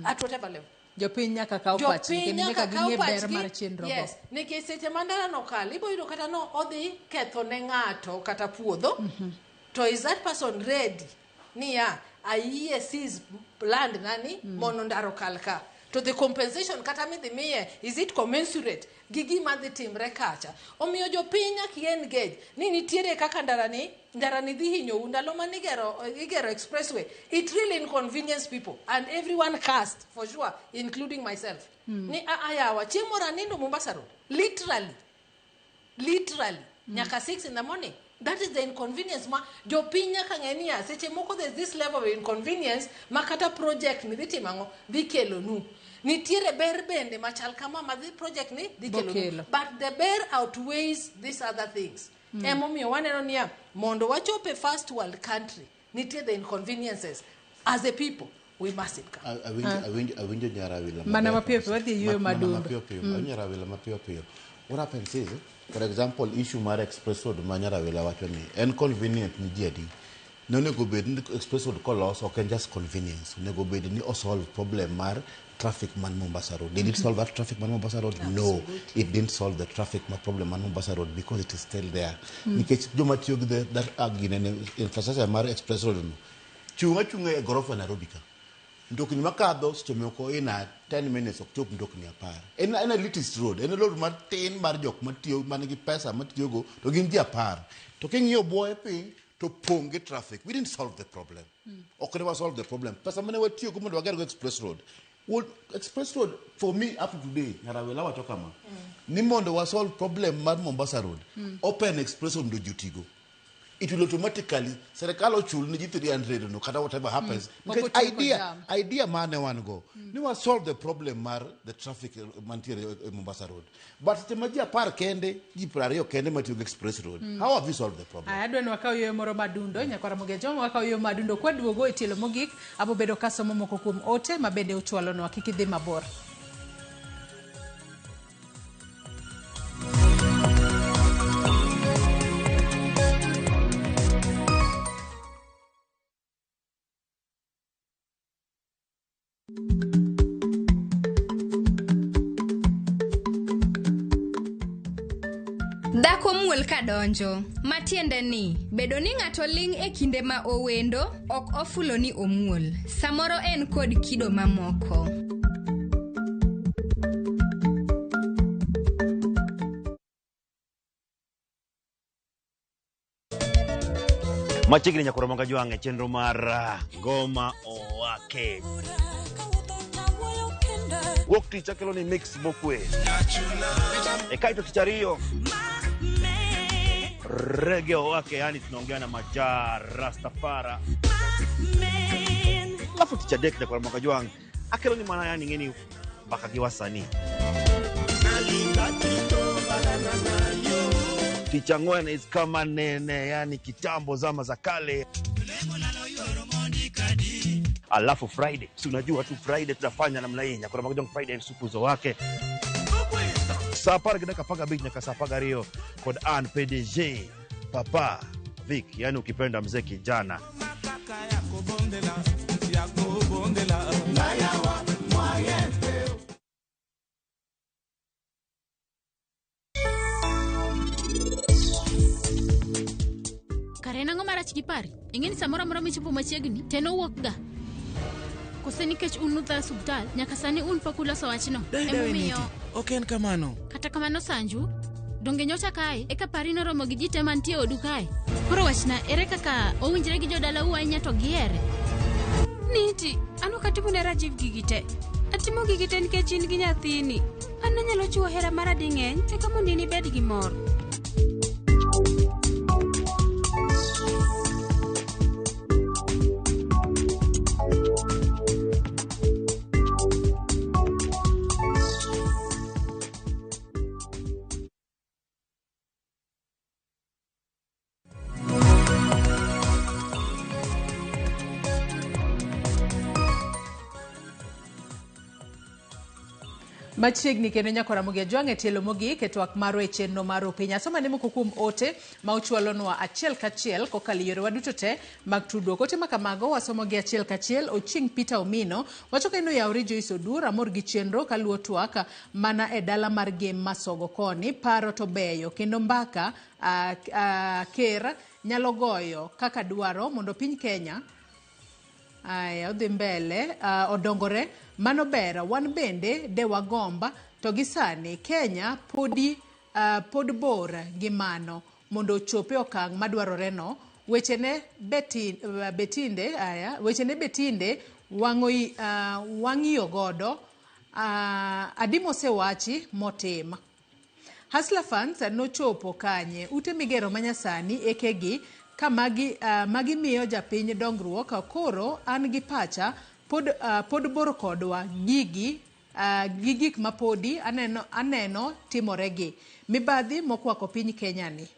Speaker 3: at whatever level.
Speaker 1: Jopiny nyaka kaw pachgi kendo nyaka ging'e ber mar chenro go.
Speaker 3: Yes, nikech seche ma ndarano okalo, ibo yudo kata no odhi ketho ne ng'ato kata puodho. To is that person ready? Niya, ayie seize land nani mondo ndaro okal ka. To the compensation kata midhi miye, is it commensurate gi gima dhi timre kacha? Omiyo jopiny nyaka engage ni nitiere kaka ndarani dhi hinyou ndalo mane igero expressway. It really inconvenience people and everyone cast for sure, including myself. Ni ayawa chieng' moro anindo Mombasa Road, literally nyaka 6 in the morning. That is the inconvenience ma jopiny nyaka ng'e niya seche moko there's this level of inconvenience ma kata project ni dhi timo ang'o, dhi kelonu. Nitiere ber bende machal kama ma dhi project ni dhi kelonu, but the ber outweighs these other things. Emomiyo waneno niya mondo wachope first world country, nitie the inconveniences as a people we must incur.
Speaker 2: Awinjo Nyarawila
Speaker 1: mana mapiyo piyo wadhi yueyo madundo.
Speaker 2: Nyarawila mapiyo piyo. What happens is, for example, issue mar express road ma Nyarawila wacho ni en convenient ni ji adi. Nonego bed ni express road kolos ok en just convenience. Onego bed ni osolve problem mar traffic man Mombasa Road. Did it solve that traffic man Mombasa Road? No, it didn't solve the traffic problem man Mombasa Road because it is still there. Nikech joma tiyo gi that infrastructure mar express road no chung' achung'a e gorofa Nairobi ka. Mtokni makadho seche moko in a 10 minutes ok chop mtokni 10. En elitist road, en road matin mar jok matiyo man gi pesa matiyogo to gin ji 10. To king'iyo buoye piny to pong' gi traffic. We didn't solve the problem. Ok ne wa solve the problem. Pesa mane watiyogo mondo wager go express road. Well, express road for me up to today, Nyarawela wacho kama. Ni mondo wa solve problem mar Mombasa Road, open express road mondo ji otigo. It will automatically, serikal ochul ne ji 300 no, kata whatever happens. Nikech
Speaker 1: Wabotieko
Speaker 2: idea,
Speaker 1: jam.
Speaker 2: idea mane wan go, ni wa solve the problem mar the traffic mantiere e Mombasa Road. But seche ma ji 10 kende, ji 20 kende matiyo gi express road, how have you solved the problem?
Speaker 1: Aya, adwa ni wakaw yueyo moro madundo nyakwara Mogejo, wakaw yueyo madundo kwaduogo e tielo mogik abo bedo kasomo moko kuom ote ma bende uchwalonwa kik idhi mabor.
Speaker 14: Dhako muol kadonjo, matiende ni bedo ni ng'ato ling' e kinde ma owendo ok ofulo ni omuol. Samoro en kod kido mamoko.
Speaker 4: Machiegni nyakoro manga jwang' e chenro mar Ngoma Owake. Wuok tich akelo ni mix mokwe. E kaito tich ariyo rege owake, yani tunaongea na Majaa Rastafara. Alafu tich adek nyakoro manga jwang' akelo ni mana yani ng'eni mbaka gi wasanii. Tich ang'wen is kama nene, yani kitambo zama za kale. Alafu Friday, si unajua tu Friday tutafanya namna hii, nyakoro manga jwang' Friday supuzo wake. Saa 10 gi dakika 15 nyaka saa 12 kod an PDG Papa Vic, yani ukipenda mzee kijana.
Speaker 24: Kare en ang'o marach gi pari? Ing'e ni samoro amora michopo machiegni, to en owuok ga. Kose nikech un nutho e osuptal, nyaka sani un pok uloso wachno.
Speaker 5: Dai dawe
Speaker 24: Emomiyo,
Speaker 5: niti. Ok en kamano.
Speaker 24: kata kamano Sanju, donge nyocha kae, eka pari noromo gi ji te mantie e odu kae. Koro wachna, ere kaka owinjre gi jodalau ahinya to gihere?
Speaker 6: Niti, an ok atimo ne Rajiv gigi te. Atimo gigi te nikech in gi nyathini. An anyalo chiwo hera mara ding'eny eka mondo in ibed gi mor.
Speaker 1: Machiegni kendo nyakwara Ramogi Ajwang' e tielo mogik e twak marwa e chenro mar Opiny. Asoma ne moko kuom ote ma uchwalonwa achiel kachiel kokalo e yorewa duto te mag tudruok. Ote ma kamago wasomo gi achiel kachiel. Ochieng' Peter Omino wacho ka en oyawre Joyce Odur, amor gi chenro kaluwo twak mana e dala mar Gem Masogo koni. Paro to beyo kendo mbaka ker nyalo goyo kaka dwaro mondo piny Kenya Aya, odhi mbele, odongore, mano ber, wan bende de wagomba, to gi sani Kenya podi, pod bor gi mano mondo ochop e okang' madwarore no. Wechene betinde, aya, wechene betinde wang'iyo godo, adi mosewachi motim. Hustler Funds nochopo kanye? Ute migero manyasani ekegi ka magi miyo japiny dongruok, koro an gi pacha pod bor kodwa gigi gi gik mapodi aneno timoregi. Mibadhi mokwako piny Kenya ni.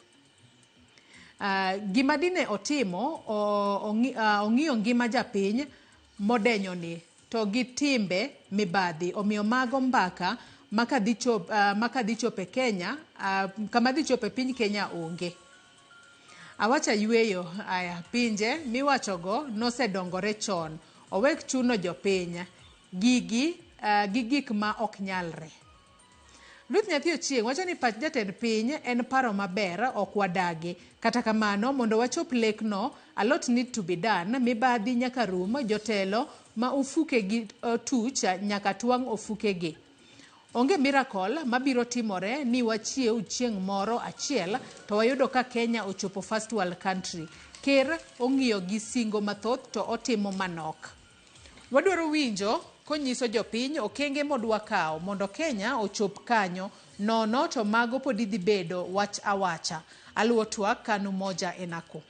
Speaker 1: Gima dine otimo ong'iyo ngima japiny modenyo ni to gi timbe mibadhi, omiyo mago mbaka maka dhi chope Kenya, kama dhi chope piny Kenya onge. Awacha yweyo, aya, pinje miwachogo nosedongore chon, owek chuno jopiny gigi gi gik ma ok nyalre. Ruth Nyathi Ochieng' wacho ni pach jatend piny en paro maber, ok wadagi. Kata kamano, mondo wachop lekno, a lot need to be done. Mibadhi nyaka rum, jotelo ma ofukegi otuch nyaka twang' ofukegi. Onge miracle mabiro timore ni wachiew chieng' moro achiel to wayudo ka Kenya ochopo first world country. Ker ong'iyo gi singo mathoth to otimo manok. Wadwaro winjo konyiso jopiny okenge modwa kawo mondo Kenya ochop kanyo nono to mago pod idhi bedo wach awacha. Aluwo twak kanu moja enako.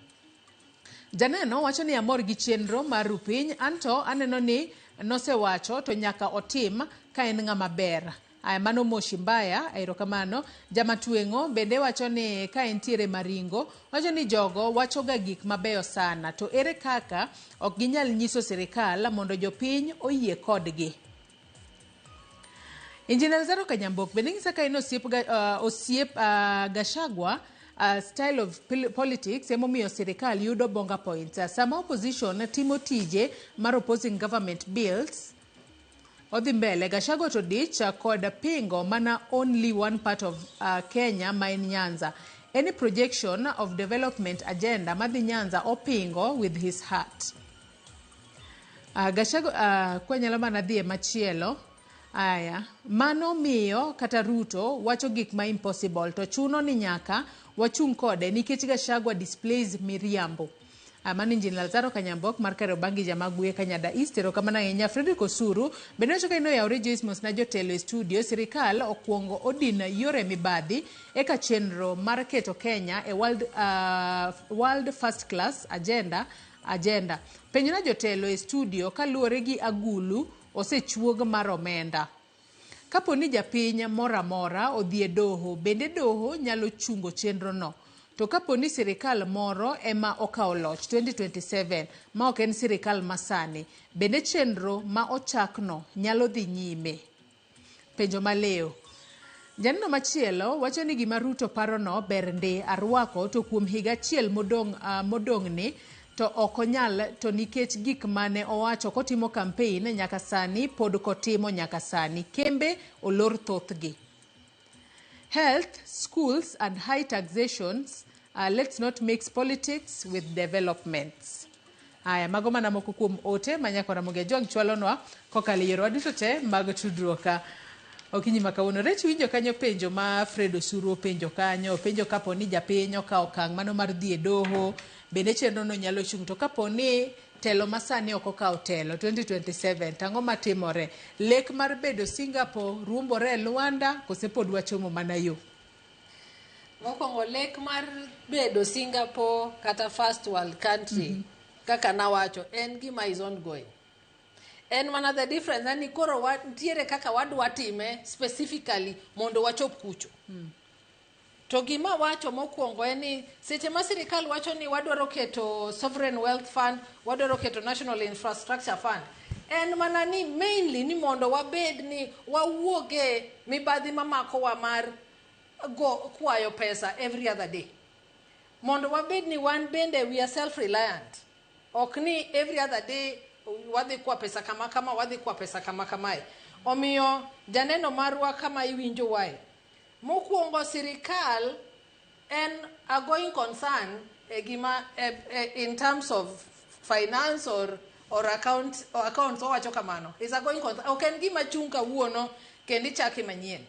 Speaker 1: Janeno wacho ni amor gi chenro mar Rupiny, anto aneno ni nosewacho to nyaka otim ka en ng'ama ber. Aya, mano Moshi Mbaya, erokamano. Jamatweng'o bende wacho ni ka entiere Maringo, wacho ni jogo wachoga gik mabeyo sana, to ere kaka ok ginyal nyiso sirikal mondo jopiny oyie kodgi. Engineer Zaro Kanyambok bende nyisa ka en osiep, osiep Gachagua style of politics emomiyo sirikal yudo bonga points. Sama opposition timo tije mar opposing government bills, odhi mbele Gachagua to dich kod pingo mana only one part of Kenya ma en Nyanza. Any projection of development agenda madhi Nyanza opingo with his heart. Gachagua kwanyalo mana dhi e machielo. Aya, mano miyo kata Ruto wacho gik ma impossible to chuno ni nyaka wachung' kode nikech Gachagua displays miriambo. Mano Engineer Lazaro Kanyambok mar Kariobangi Jamaguye Kanyada East. Erokamano ahinya. Frederick Osuru bende wacho ka in oyawore Joyce mos na jotelo e studio, sirikal okuongo odin yore mibadhi eka chenro mar keto Kenya e world first class agenda. Penjona jotelo e studio kaluwore gi agulu osechuog mar omenda. Kapo ni japiny moro amora odhi e doho, bende doho nyalo chungo chenro no. To kapo ni sirikal moro ema okawo loch 2027 ma ok en sirikal masani, bende chenro ma ochakno nyalo dhi nyime? Penjo maliw. Janeno machielo wacho ni gima Ruto parono ber ndi arwako to kuom higa achiel modong' ni to ok onyal to nikech gik mane owacho kotimo campaign nyaka sani pod kotimo nyaka sani. Kembe olor thothgi. Health, schools and high taxations, let's not mix politics with developments. Aya, mago mana moko kuom ote ma nyako Ramogi Ajwang' chwalonwa kokalo e yorewa duto te mag tudruok. Okinyi ma kawuono. Rech winjo kanyo penjo ma Fred Osuru openjo kanyo. Openjo kapo ni japiny okawo okang' mano mar dhi e doho, bende chenro no nyalo chung'. To kapo ni telo masani ok okawo telo 2027, tang'o matimore? Lek mar bedo Singapore ruombore e Luanda kose pod wachomo mana yo?
Speaker 3: Mokwongo lek mar bedo Singapore kata first world country kaka nawacho en gima is ongoing. En mana the difference en ni koro nitiere kaka wadwa time specifically mondo wachop kucho. To gima wacho mokwongo en ni seche ma sirikal wacho ni wadwaro keto sovereign wealth fund, wadwaro keto national infrastructure fund, en mana ni mainly ni mondo wabed ni wawuoge mibadhi mamakowa mar go kwayo pesa every other day. Mondo wabed ni wan bende we are self reliant. Ok ni every other day wadhi kwa pesa kama kama, wadhi kwa pesa kama kamae. Omiyo janeno marwa kama iwinjo wae. Mokwongo sirikal en a going concern e gima in terms of finance or accounts owacho kamano. Is a going concern. Ok en gima chung' kawuono kendo ichake manyien.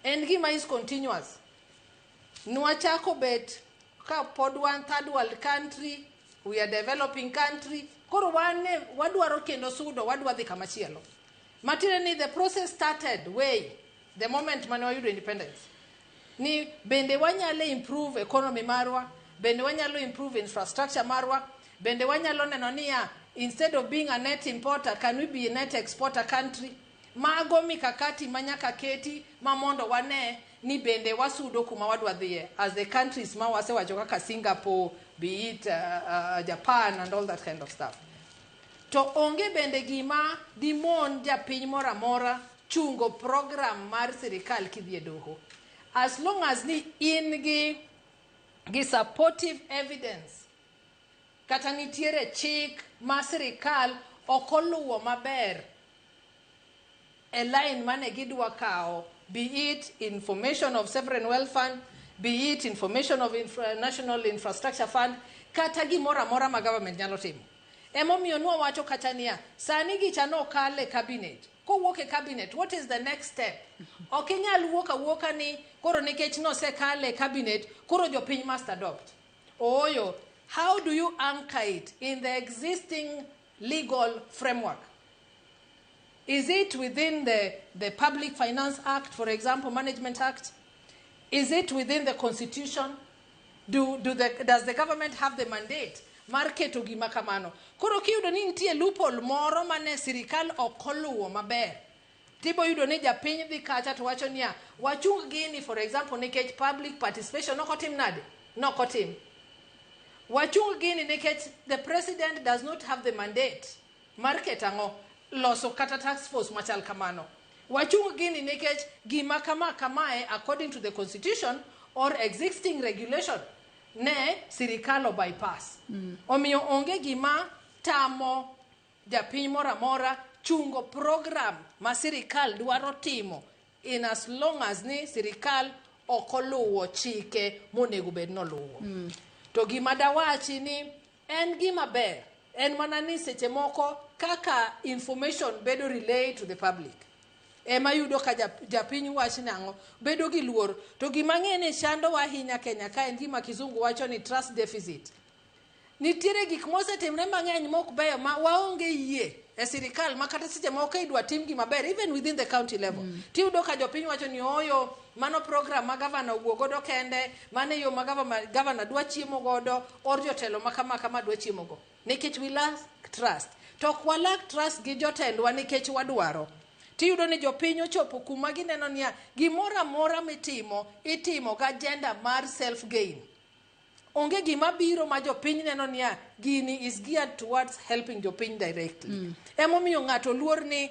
Speaker 3: En gima is continuous. Nwachako bet ka pod wan third world country, we are developing country. Koro wan wadwaro kendo sudo, wadwa dhi kamachielo. Matiende ni the process started way the moment mane wayudo independence. Ni bende wanyalo improve economy marwa, bende wanyalo improve infrastructure marwa, bende wanyalo neno niya, instead of being a net importer, can we be a net exporter country? Mago mikakati manyaka keti ma mondo wane ni bende wasudo kuma wadwa dhiye as the countries ma wasewacho kaka Singapore, be it Japan and all that kind of stuff. To onge bende gima dimon japiny moro amora chungo program mar sirikal kidhi e doho. As long as ni in gi supportive evidence kata nitiere chik ma sirikal ok oluwo maber e line mane gidwa kawo, be it information of sovereign wealth fund, be it information of national infrastructure fund, kata gimoro amora ma government nyalo timo. Emomiyo nwawacho kacha niya, sani gicha nokal e cabinet. Kowuok e cabinet, what is the next step? Ok inyal wuok awuoka ni koro nikech nosekal e cabinet, koro jopiny must adopt. Ooyo, how do you anchor it in the existing legal framework? Is it within the Public Finance Act, for example, Management Act? Is it within the Constitution? Does the government have the mandate mar keto gima kamano? Koro kiyudo ni nitie loophole moro mane sirikal ok oluwo maber, tibo yudo ni japiny dhi kacha to wacho niya, wachung gini for example nikech public participation ok otim nade? Nok otim. Wachung gini nikech the president does not have the mandate mar keto ang'o? Loso kata task force machal kamano. Wachung gini nikech gima kama kamae according to the constitution or existing regulation ne sirikal o bypass. Omiyo onge gima tamo japiny moro amora chungo program ma sirikal dwaro timo in as long as ni sirikal ok oluwo chike monego bed noluwo. To gima dawachi ni en gima ber, en mana ni seche moko kaka information bedo relayed to the public. Ema yudo ka japiny wach nang'o, bedo gi luor. To gima ng'e ni chandowa ahinya Kenya ka en gima kizungu wacho ni trust deficit. Nitiere gik mosetimre mang'eny mok beyo ma waonge yie e sirikal ma kata seche moko idwa tim gima ber even within the county level. Tiyudo ka jopiny wacho ni ooyo, mano program ma gavana owuok godo kende, mano e yo ma gavana dwa chiemo godo, or jotelo ma kama kama dwa chiemo go. Nikech we lack trust. To ok wa lack trust gi jotendwa nikech wadwaro. Tiyudo ni jopiny ochopo kuma gineno niya, gimoro amora mitimo, itimo gi agenda mar self gain. Onge gima biro ma jopiny neno niya, gini is geared towards helping jopiny directly. Emomiyo ng'ato luor ni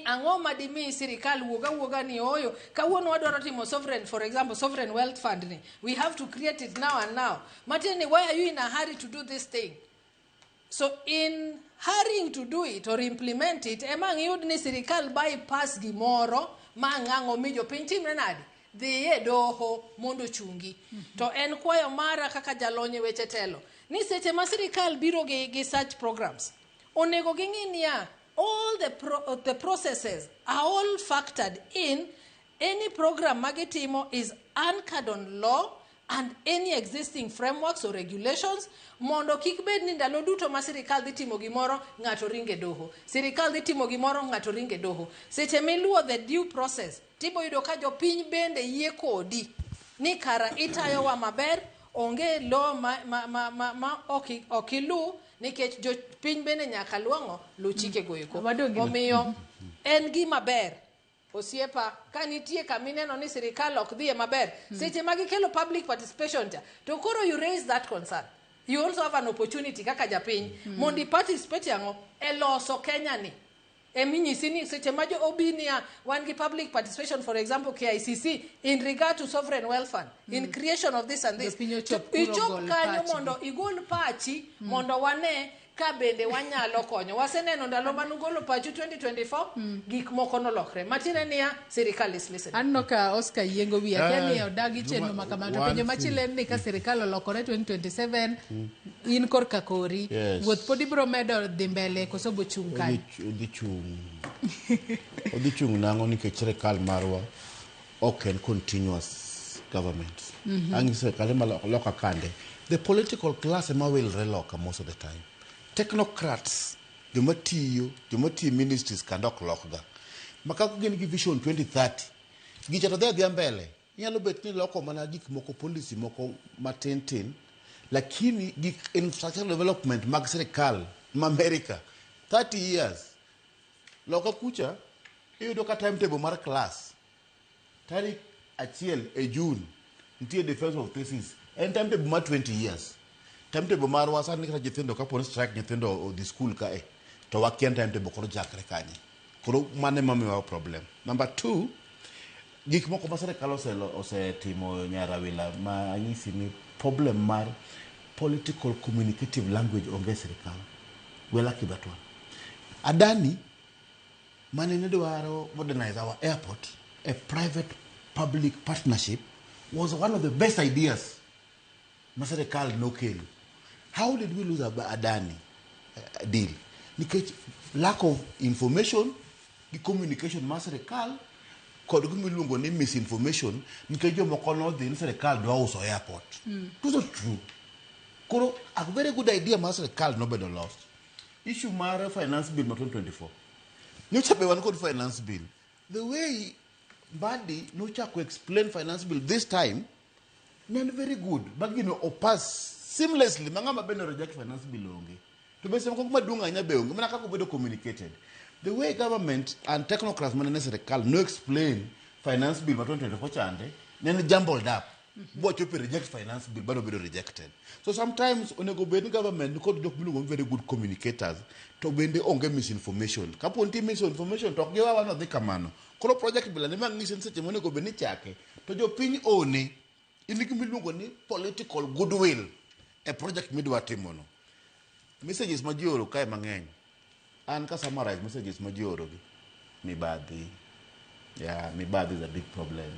Speaker 3: ang'o madimi sirikal wuog awuoga ni ooyo, kawuono wadwaro timo sovereign, for example, sovereign wealth fund ni, we have to create it now and now. Matiende ni, why are you in a hurry to do this thing? So in hurrying to do it or implement it, ema ang' iyud ni sirikal bypass gimoro ma ang' omi jopiny timre nade? Dhi e doho mondo ochungi. To en kwayo mara kaka jalony e weche telo, ni seche ma sirikal biro gi such programs, onego ging'i niya, all the processes are all factored in. Any program magitimo is anchored on law and any existing frameworks or regulations, mondo kik bed ni ndalo duto ma sirikal dhi timo gimoro, ng'ato ringe doho. Sirikal dhi timo gimoro, ng'ato ringe doho. Seche miluwo the due process, tibo yudo ka jopiny bende yie kodi ni kara itayowa maber, onge law ma ok ilu, nikech jopiny bende nyaka luong'o lu chike go eko. Omiyo en gima ber. Osiepa, ka nitie kama ineno ni sirikal ok dhiye maber, seche ma gikelo public participation cha, to koro you raise that concern. You also have an opportunity kaka japiny mondo i participate ang'o e loso Kenya ni. Eminyisi ni seche ma jo obi niya, wan gi public participation, for example, KICC, in regard to sovereign wealth fund, in creation of this and this.
Speaker 1: Jopiny ochop
Speaker 3: To
Speaker 1: kuro
Speaker 3: ichop
Speaker 1: gol
Speaker 3: kanyo
Speaker 1: pachgi.
Speaker 3: Mondo igol pachi, mondo wane ka bende wanyalo konyo. Waseneno ndalo manugolo pachu 2024, gik moko nolokre. Matiende niya, sirikal is listening.
Speaker 1: Aneno ka Oscar yiengo wiye, akia ni odagi chenro
Speaker 2: Juma,
Speaker 1: ma kamano. To
Speaker 2: one
Speaker 1: penjo machielo en ni ka sirikal olokore 2027, in korka kori, wuoth pod ibiro medo dhi mbele koso bochung' kanyo?
Speaker 2: Odhi chung'. Odhi chung' nang'o nikech sirikal marwa ok en continuous government. Ang' sirikal ema loka kande. The political class ema wilre loka most of the time. Technocrats, joma tiyo ministries kande ok lokga. Ma kaka gin gi vision 2030, gicha to dhi adhiya mbele. Inyalo bet ni loko mana gik moko, policy moko matin tin, lakini gik infrastructure development mag sirikal ma America 30 years loka kucha iyudo ka timetable mar class tarik 1 e June nitie defense of thesis, en timetable mar 20 years. Timetable marwa sani kata nyithindo kapo ni strike, nyithindo odhi school kae to wakia ni timetable koro chakre kanye. Koro mano ema miyowa problem. Number two, gik moko ma sirikal osetimo nyarawila ma anyisi ni problem mar political communicative language onge e sirikal. We lucky that one. Adani mane ne dwaro modernize our airport, a private public partnership was one of the best ideas ma sirikal nokelo. How did we lose Adani? deal nikech lack of information gi communication mar sirikal kod gima iluongo ni misinformation nikech jomoko nodhi ni sirikal dwa uso airport. It was not true. Koro a very good idea mar sirikal nobedo lost. Issue mar finance bill ma 2024 nyocha be wan kod finance bill. The way Mbadi nochako explain finance bill this time ne en very good ba gino opass seamlessly ma ng'ama bende reject finance bill onge. To be seche moko maduong' ahinya be onge mana kaka obedo communicated. The way government and technocrats mane nie sirikal no explain finance bill ma 2024 chande ne en jumbled up. Bwachopo e reject finance bill bado bedo rejected. So sometimes onego bed ni government nikod jok miluongo ni very good communicators to bende onge misinformation. Kapo nitie misinformation to ok giwawa nodhi kamano. Koro project bila ni mang'isi ni seche monego bed ni ichake to jopiny one in gi gima iluongo ni political goodwill e project midwa timono. Messages ma ji ooro kae mang'eny an ka summarize messages ma ji ooro gi mibadhi. Yeah, mibadhi is a big problem.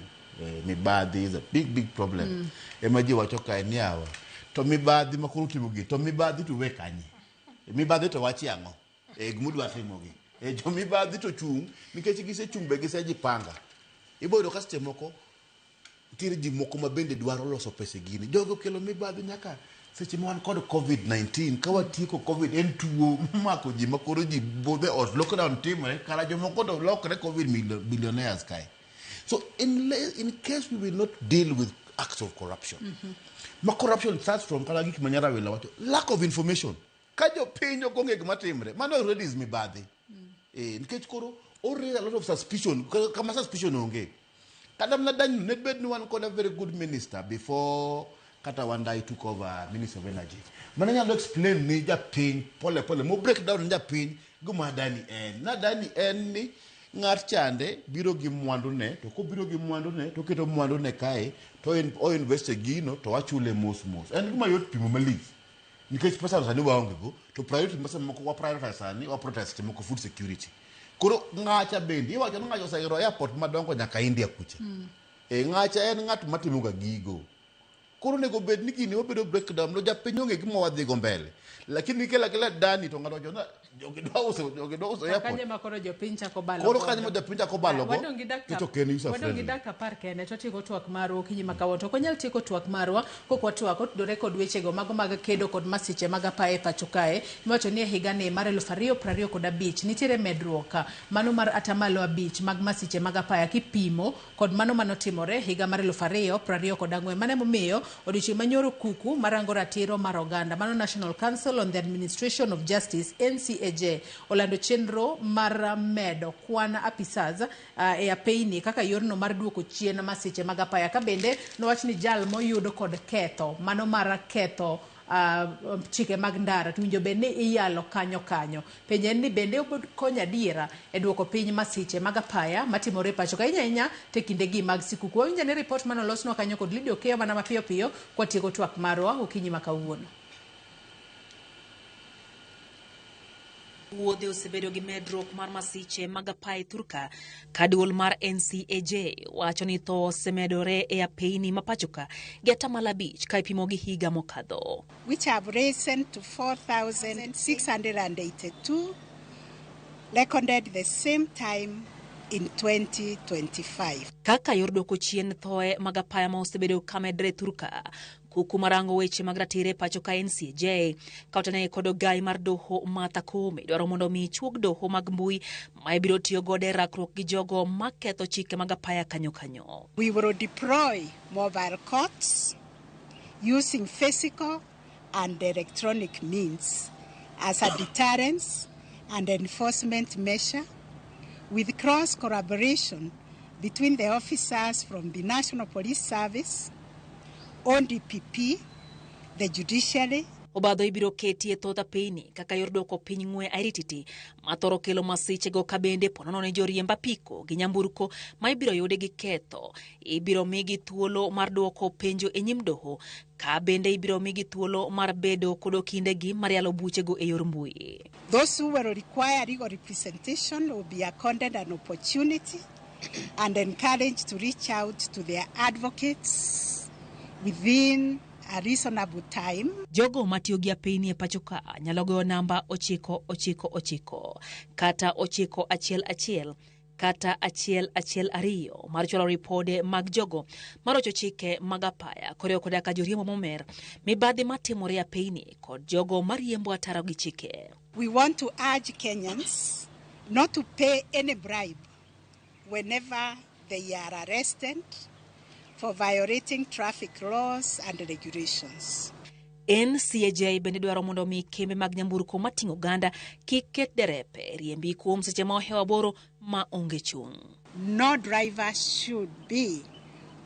Speaker 2: Mibadhi is a big big problem. Ema ji wacho kae ni yawa to mibadhi ma koro timo gi to mibadhi to we kanye? Mibadhi to wachi ang'o? Gimudwa timo gi. Jo mibadhi to chung' nikech gisechung' be gisejipanga. Ibo yudo ka seche moko nitiere ji moko ma bende dwaro loso pesa e gini. Jogi okelo mibadhi nyaka seche ma wan kod COVID-19 ka watieko COVID en tuo mako ji ma koro ji budho e ot lockdown timore kara jomoko to lokre COVID billionaires kae. So in case we will not deal with acts of corruption. Ma corruption starts from kata gik ma Nyarawila wacho lack of information. Ka jopiny ok ong'e gima timre mano already is mibadhi. Nikech koro o raise a lot of suspicion kama suspicion onge. Kata mana dany ne bed ni wan kod a very good minister before kata Wandayi took over Ministry of Energy. Mano nyalo explain ni japiny pole pole mo break down ni japiny gima Adani en. Na Adani en ni ng'at chande biro gi mwandu ne to kobiro gi mwandu ne to keto mwandu ne kae to o invest e gino to wachule mos mos. En gima yot pimo malich. Nikech pesa sani waonge go to priority ma moko wa prioritize sani wa prioritize seche moko food security. Koro ng'acha bende iwacho ni ng'acha osegero airport madongo nyaka India kucha. Ng'acha en ng'at matimo ga gigo. Koro onego bed ni gini wabedo breakdown no japiny onge gima wadhi go mbele. Lakini ikelo akela Adani to ng'ato wacho na jogi dwa uso jogi dwa uso airport.
Speaker 1: Kanye ma koro jopiny chako balo
Speaker 2: Koro
Speaker 1: godo.
Speaker 2: kanyo ma japiny chako balo go
Speaker 1: Wadong' gi dakika
Speaker 2: to ok en user
Speaker 1: wadong' gi
Speaker 2: friendly.
Speaker 1: dakika 10 kende to watieko twak marwa okinyi ma kawuono. To ok wanyal tieko twak marwa kok watwak otudore kod wechego mago mag kedo kod masiche mag apaya e pacho kae. Iwacho ni e higani mar 2025 nitiere medruok mano mar 5% mag masiche mag apaya kipimo kod mano manotimore higa mar 2024. Mano emomiyo odiochieng' manyoro kuku marango ratiro mar oganda mano National Council on the Administration of Justice NCAJ olando chenro mar medo kwan apisas e apeyni kaka yorno mar duoko chien masiche mag apaya. Ka bende nowach ni jal moyud kod ketho mano mar ketho chike mag ndara to winjo bed ni iyalo kanyo kanyo. Penjo en ni bende obod konyo adiera e duoko piny masiche mag apaya matimore e pacho ka ahinya ahinya te kindegi mag sikuku. Wawinjo ane ripot manolosnwa kanyo kod Lydia Okeyo mana mapiyo piyo kwatieko twak marwa okinyi ma kawuono.
Speaker 5: Wuodhe osebedo gi medruok mar masiche mag apaya e thurka ka duol mar NCAJ wacho ni tho osemedore e apeyni ma pachoka gi 5% ka ipimo gi higa mokadho.
Speaker 8: Which have risen to 4,682 recorded the same time in 2025.
Speaker 5: Kaka yor dwoko chien thoe mag apaya ma osebedo ka medre thurka, kuku marango weche mag ratiro e pacho ka NCAJ ka otenore kod ogai mar doho Martha Koome dwaro mondo mi chuog doho mag mbui ma ibiro tiyo godo e rakruok gi jogo maketho chike mag apaya kanyo kanyo.
Speaker 8: We will deploy mobile courts using physical and electronic means as a deterrence and enforcement measure with cross collaboration between the officers from the National Police Service, ODPP, the judiciary.
Speaker 5: Obadho ibiro keti e thoth apeyni kaka yor dwoko piny ng'we airititi mathoro kelo masichego ka bende ponono ne joriemb apiko gi nyamburko ma ibiro yudi gi ketho ibiro migi thuolo mar dwoko penjo e nyim doho ka bende ibiro migi thuolo mar bedo kod okindegi mar yalo buchego e yor mbui.
Speaker 8: Those who will require legal representation will be accorded an opportunity and encouraged to reach out to their advocates within a reasonable time.
Speaker 5: Jogo matiyo gi apeyni e pacho ka nyalo goyo namba 999 kata 911 kata 112 mar chwalo ripode mag jogo marocho chike mag apaya koriwo koda ka joriembo momer, mibadhi matimore e apeyni kod jogo mariembo ataro gi chike.
Speaker 8: We want to urge Kenyans not to pay any bribe whenever they are arrested for violating traffic laws and regulations.
Speaker 5: NCAJ bende dwaro mondo omi kembe mag nyamburko mating'o oganda kik ket derepe riembi kuom seche ma ohewo aboro ma onge chung'.
Speaker 8: No driver should be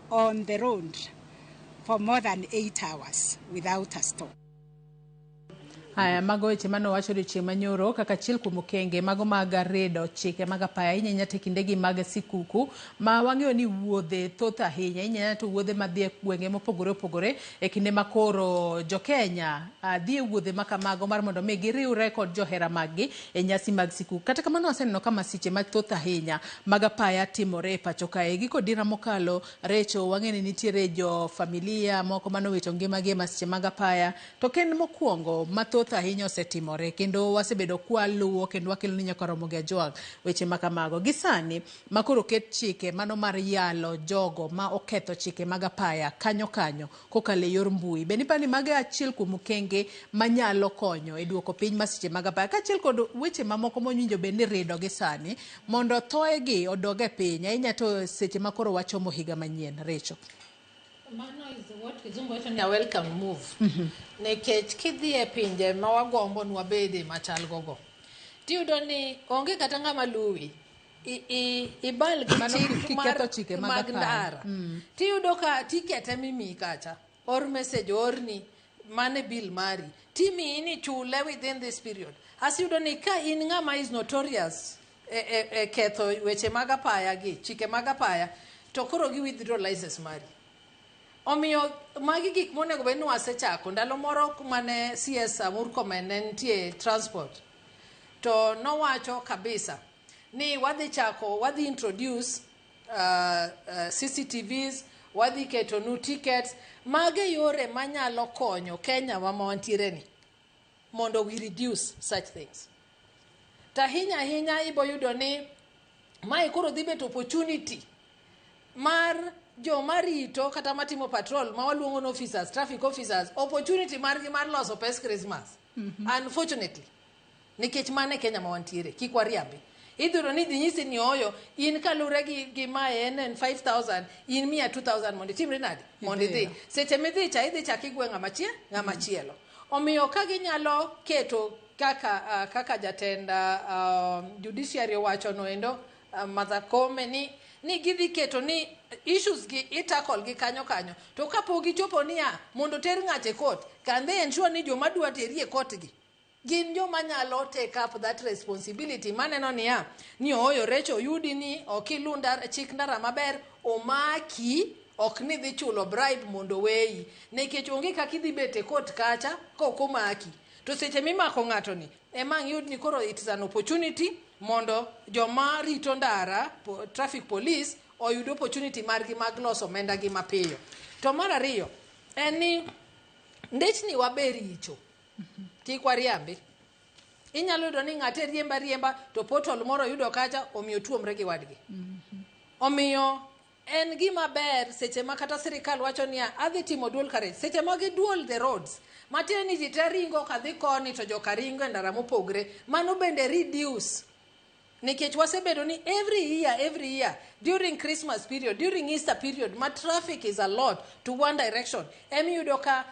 Speaker 8: on the road for more than 8 hours without a stop.
Speaker 1: Haya, mago weche mane owacho odiochieng' manyoro kaka achiel kuom okenge mago mag redo chike mag apaya ahinya ahinya to e kindegi mag sikuku ma wang'eyo ni wuodhe thoth ahinya ahinya ahinya to wuodhe madhi e gwenge mopogore opogore e kinde ma koro jokenya dhi e wuodhe ma kamago mar mondo mi giriwre kod johera maggi e nyasi mag sikuku. Kata kamano waseneno ka masiche mathoth ahinya mag apaya timore e pacho kae. Giko dira mokalo Recho wang'eyo ni nitiere jo familia moko manowito ngimagi e masiche mag apaya to kend mokwongo mathoth ahinya osetimore kendo wasebedo kwaluwo kendo wakelo ni nyaka Ramogi Ajwang' weche ma kamago. Gi sani ma koro oket chike mano mar yalo jogo ma oketho chike mag apaya kanyo kanyo kokalo e yor mbui. Bende iparo ni mago e achiel kuom okenge manyalo konyo e duoko piny masiche mag apaya kaachiel kod weche mamoko mowinjo bed ni rido gi sani mondo thoe gi odog e piny ahinya to seche ma koro wachomo higa manyien. Recho.
Speaker 3: Mano is what kizungu wacho ni a welcome move. Nikech kidhi e pinje ma wagombo ni wabede machal gogo. Tiyudo ni onge kata ng'ama luwi. Ibal gi
Speaker 1: Mano
Speaker 3: chik
Speaker 1: kiketho chike mag
Speaker 3: mag
Speaker 1: apaya.
Speaker 3: ndara. Tiyudo ka ticket emimiyi kacha. Or message orni mane bill mari. Timiyi ni chule within this period. Asiyudo ni ka in ng'ama is notorious e ketho weche mag apaya gi, chike mag apaya, to koro gi withdraw license mari. Omiyo magi gik monego bed ni wasechako. Ndalo moro mane CS Murkomen ne nitie transport, to nowacho kabisa ni wadhi chako, wadhi introduce CCTVs, wadhi ketonu tickets. Mage yore manyalo konyo Kenya wa ma wantiere ni mondo we reduce such things. To ahinya ahinya ibo yudo ni mae koro dhi bet opportunity mar joma rito kata matimo patrol ma waluongo ni officers, traffic officers, opportunity margi mar loso pes Christmas. Unfortunately, nikech mano e Kenya ma wantiere, kik wariambi. Idhi yudo ni idhi nyisi ni ooyo, in kalure gi mae en 5000, in miya 2000 mondo itimri nade? Mondo idhi. Seche midhi cha idhi chak igwe ng'ama chielo. Omiyo ka ginyalo keto kaka jatend judiciary owacho no endo Martha Koome ni gidhi keto ni issues gi itackle gi kanyo kanyo to kapok gichopo niya mondo ter ng'ato e court, can they ensure ni joma dwa teri e court gi gin joma nyalo take up that responsibility maneno niya ni ooyo Recho oyudi ni ok ilu chik ndara maber omaki ok ni dhi chulo bribe mondo weyi nikech onge kaka idhi bet e court kacha kok omaki to seche mimako ng'ato ni ema ang' iyud ni koro it is an opportunity mondo joma rito ndara traffic police oyud opportunity margi mag loso omenda gi mapiyo. To mar ariyo en ni ndechni wabe richo, kik wariambi. Inyalo yudo ni ng'ate riemba riemba to pothole moro yudo kacha omiyo tuomre gi wadgi. Omiyo en gima ber seche ma kata sirikal wacho niya adhi timo dual carriage seche ma gi dual the roads matiende ni ji te ringo kadhi koni to joka ringo e ndara mopogre mano bende reduce nikech wasebedo ni every year during Christmas period, during Easter period ma traffic is a lot to one direction emiyudo ka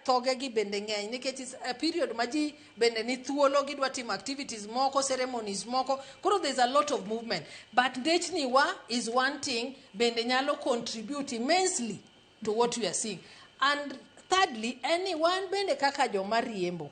Speaker 3: thoge gi bende ng'eny nikech is a period ma ji bende ni thuolo gidwa timo activities moko, ceremonies moko, koro there's a lot of movement. But ndechni wa is one thing bende nyalo contribute immensely to what we are seeing. And thirdly en ni wan bende kaka joma riembo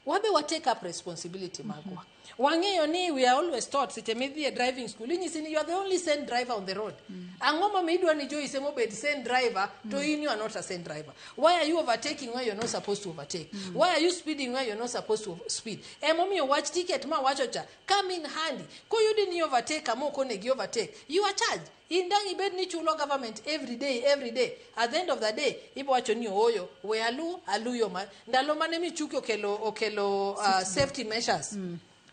Speaker 3: wabe wa take up responsibility magwa. Wang'eyo ni we are always taught seche midhi e driving school inyisi ni you are the only sane driver on the road. Ang'o momiyo idwa ni Joyce emobed sane driver to in you are not a sane driver? Why are you overtaking where you're not supposed to overtake? Why are you speeding where you're not supposed to speed? Emomiyo wach ticket ma wacho cha come in handy. Koyudi ni overtake kama ok onego overtake, you are charged. In dang' ibed ni chulo government every day, every day. At the end of the day, ibo wacho ni ooyo, we alu, alu yo ma. Ndalo mane Michuki okelo safety measures.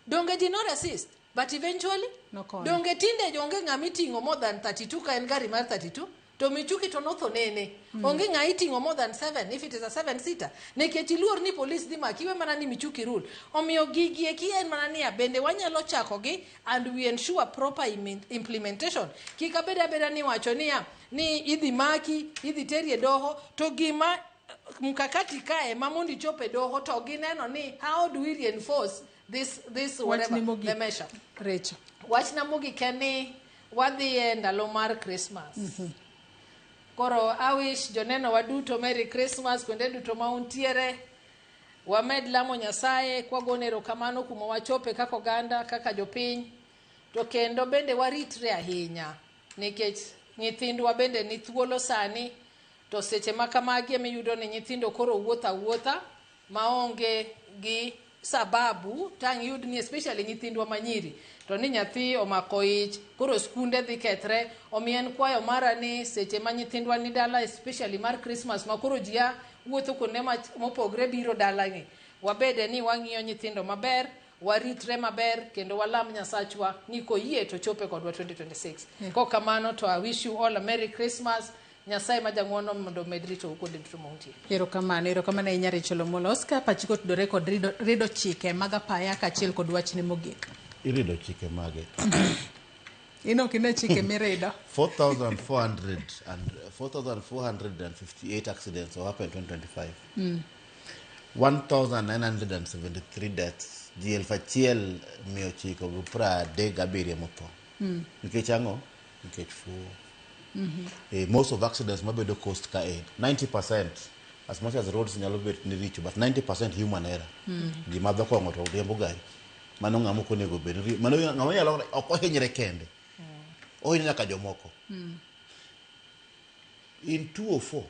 Speaker 3: Donge ji no resist, but eventually,
Speaker 1: Nokonyo.
Speaker 3: donge tinde onge ng'ama iting'o more than 32 ka en gari mar 32 to Michuki to notho nene. Onge ng'a iting'o more than 7 if it is a 7 seater. Nikech iluor ni police dhi maki, iwe mana ni Michuki rule. Omiyo gigi eki en mana niya bende wanyalo chakogi and we ensure proper implementation. Kik abed abeda ni wacho niya ni idhi maki, idhi teri e doho to gima mkakati kae ma mondo ichop e doho to gineno ni how do we reinforce this whatever
Speaker 1: Wachni mogik.
Speaker 3: the measure.
Speaker 1: Rachel.
Speaker 3: Wachna mogik en ni wadhi e ndalo mar Christmas. Koro I wish joneno waduto Merry Christmas kuonde duto ma untiere. Wamed lamo Nyasaye kwagone erokamano kuma wachope kaka oganda, kaka jopiny. To kendo bende waritre ahinya nikech nyithindwa bende ni thuolo sani to seche ma kamagi emiyudo ni nyithindo koro wuotho awuotha maonge gi sababu tang' yud ni especially nyithindwa manyiri to ni nyathi omako ich koro skunde dhi kethre. Omiyo en kwayo mara ni seche ma nyithindwa ni dala especially mar Christmas ma koro ji a wuotho kuonde mopogre biro dalagi, wabede ni wang'iyo nyithindo maber, waritre maber kendo walam Nyasachwa ni koyie to chope kodwa 2026. Kokamano to I wish you all a Merry Christmas. Nyasaye ma jang'uono mondo omed ritou kuonde duto ma untie.
Speaker 1: Erokamano, erokamano ahinya Rachel Omolo. Oscar, pachi kotudore kod rido chike mag apaya kaachiel kod wachni mogik.
Speaker 2: Irido chike mage?
Speaker 1: In ok ine chike mirido.
Speaker 2: 4,400 and 4,458 accidents have happened in 2025. 1,973 deaths. Ji 1,937 motho. Nikech ang'o? Nikech fuo. Most of accidents mabedo coast ka e 90%, as much as roads nyalo bet ni richo, but 90% human error. Ji madho kong'o to riembo gari. Mano ng'ama ok onego bed ni mano ng'ama nyalo ok ohinyre kende. Ohinyo nyaka jomoko. In 204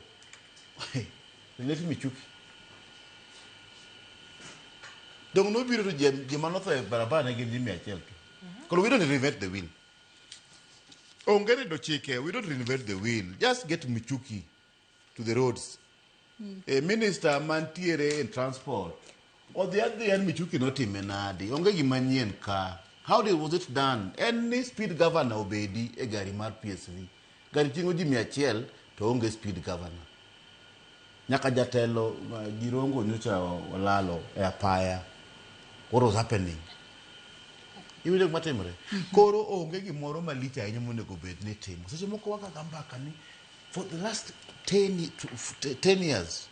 Speaker 2: relate Michuki. Dong nobiro to ji manotho e barabara ne gin ji 100 to. Koro we don't reinvent the wheel. Onge rido chike, we don't reinvent the wheel. Just get Michuki to the roads. A minister mantiere in transport. Odhi adhiya ni Michuki notime nadi. Onge gima nyien ka. How was it done? En ni speed governor obedi e gari mar PSV. Gari ting'o ji 100 to onge speed governor. Nyaka jatelo Jirongo nyocha olalo e apaya. What was happening? Iwinjo gima timore? Koro onge gimoro malich ahinya monego bed ni timo. Seche moko wagaga mbaka ni for the last 10 years,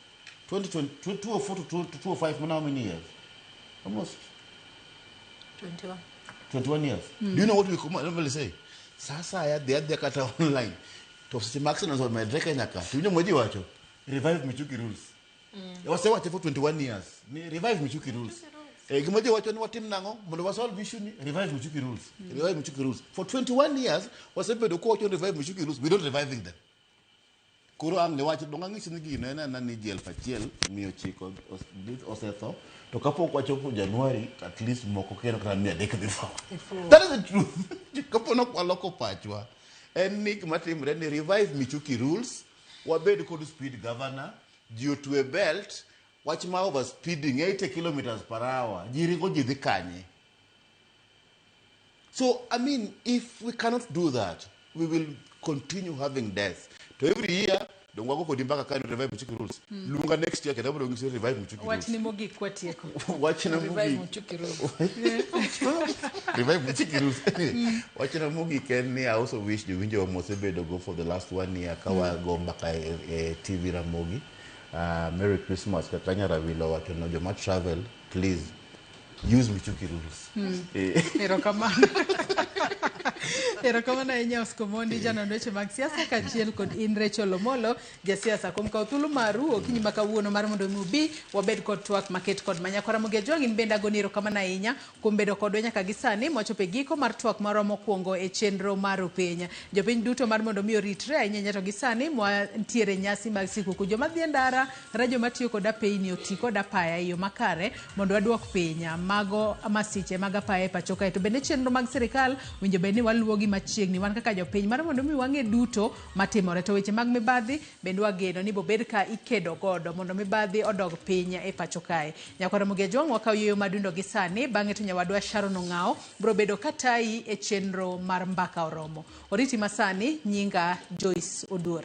Speaker 2: 2020, 2004 to 2005, how many years? Almost
Speaker 3: 21.
Speaker 2: 21 years. Do you know what we normally say? Sasa ya dhi adhiya kata online. To seche ma accidents omedre Kenya ka, to winjo gima ji wacho? Revive Michuki rules. Wasewache for 21 years. Ni revive Michuki rules. Gima ji wacho ni watim nang'o mondo wasolve issue ni revive Michuki rules. Revive Michuki rules. For 21 years wasebedo kwawacho ni revive Michuki rules. We don't reviving them. Koro ang' ne wach dong ang'isi ni gino en ana ni ji 1,900 osetho to kapok wachopo January at least moko kendo kata 300 dhi tho. That is the truth. Kapo nok waloko pachwa en ni gima timre ni revive Michuki rules, wabed kod speed governor, ji otwe belt, wach ma over speeding 80 kilometers per hour, ji ringo ji dhi kanye? So, I mean, if we cannot do that, we will continue having deaths. To every year, dong wago kodi mbaka ka ni revive Michuki rules. Luonga next year kendo abiro nyisi revive Michuki rules.
Speaker 1: Wachni mogik kwatieko.
Speaker 2: Wachna
Speaker 3: Revive
Speaker 2: mogik.
Speaker 3: Michuki rules.
Speaker 2: Revive Michuki rules. Wachna mogik en ni I also wish jowinjo mosebedo go for the last one year ka wago mbaka e TV Ramogi. Merry Christmas kaka Nyarawilo wacho no joma travel, please use Michuki rules.
Speaker 1: Erokamano. Erokamano ahinya Oscar Omondi, janon weche mag siasa kaachiel kod in Rachel Omolo, jasiasa kuom kawo thuolo maru okinyi ma kawuono mar mondo mi ubi wabed kod twak maket kod ma. Nyakwara Ramogi Ajwang' in bende agoni erokamano ahinya kuom bedo kodwa nyaka gi sani mwachopo e giko mar twak marwa mokwongo e chenro mar Rupiny. Jopiny duto mar mondo mi oritre ahinya ahinya to gi sani mwantiere nyasi mag sikuku. Joma dhi e ndara kata joma tiyo kod apeyni oti kod apaya e yo makare mondo waduok piny mago masiche mag apaya e pacho kae. To bende chenro mag sirikal winjo bed ni waluwogi machiegni wan kaka jopiny mar mondo mi wang'e duto matimore. To weche mag mibadhi bende wageno ni bobed ka ikedo godo mondo mibadhi odog piny e pacho kae. Nyakwar Ramogi Ajwang' wakawo yueyo madundo gi sani bang'e to nyawadwa Sharon Ong'awo biro bedo ka tayi e chenro mar Mbaka Oromo. Oriti masani, nyinga Joyce Oduor.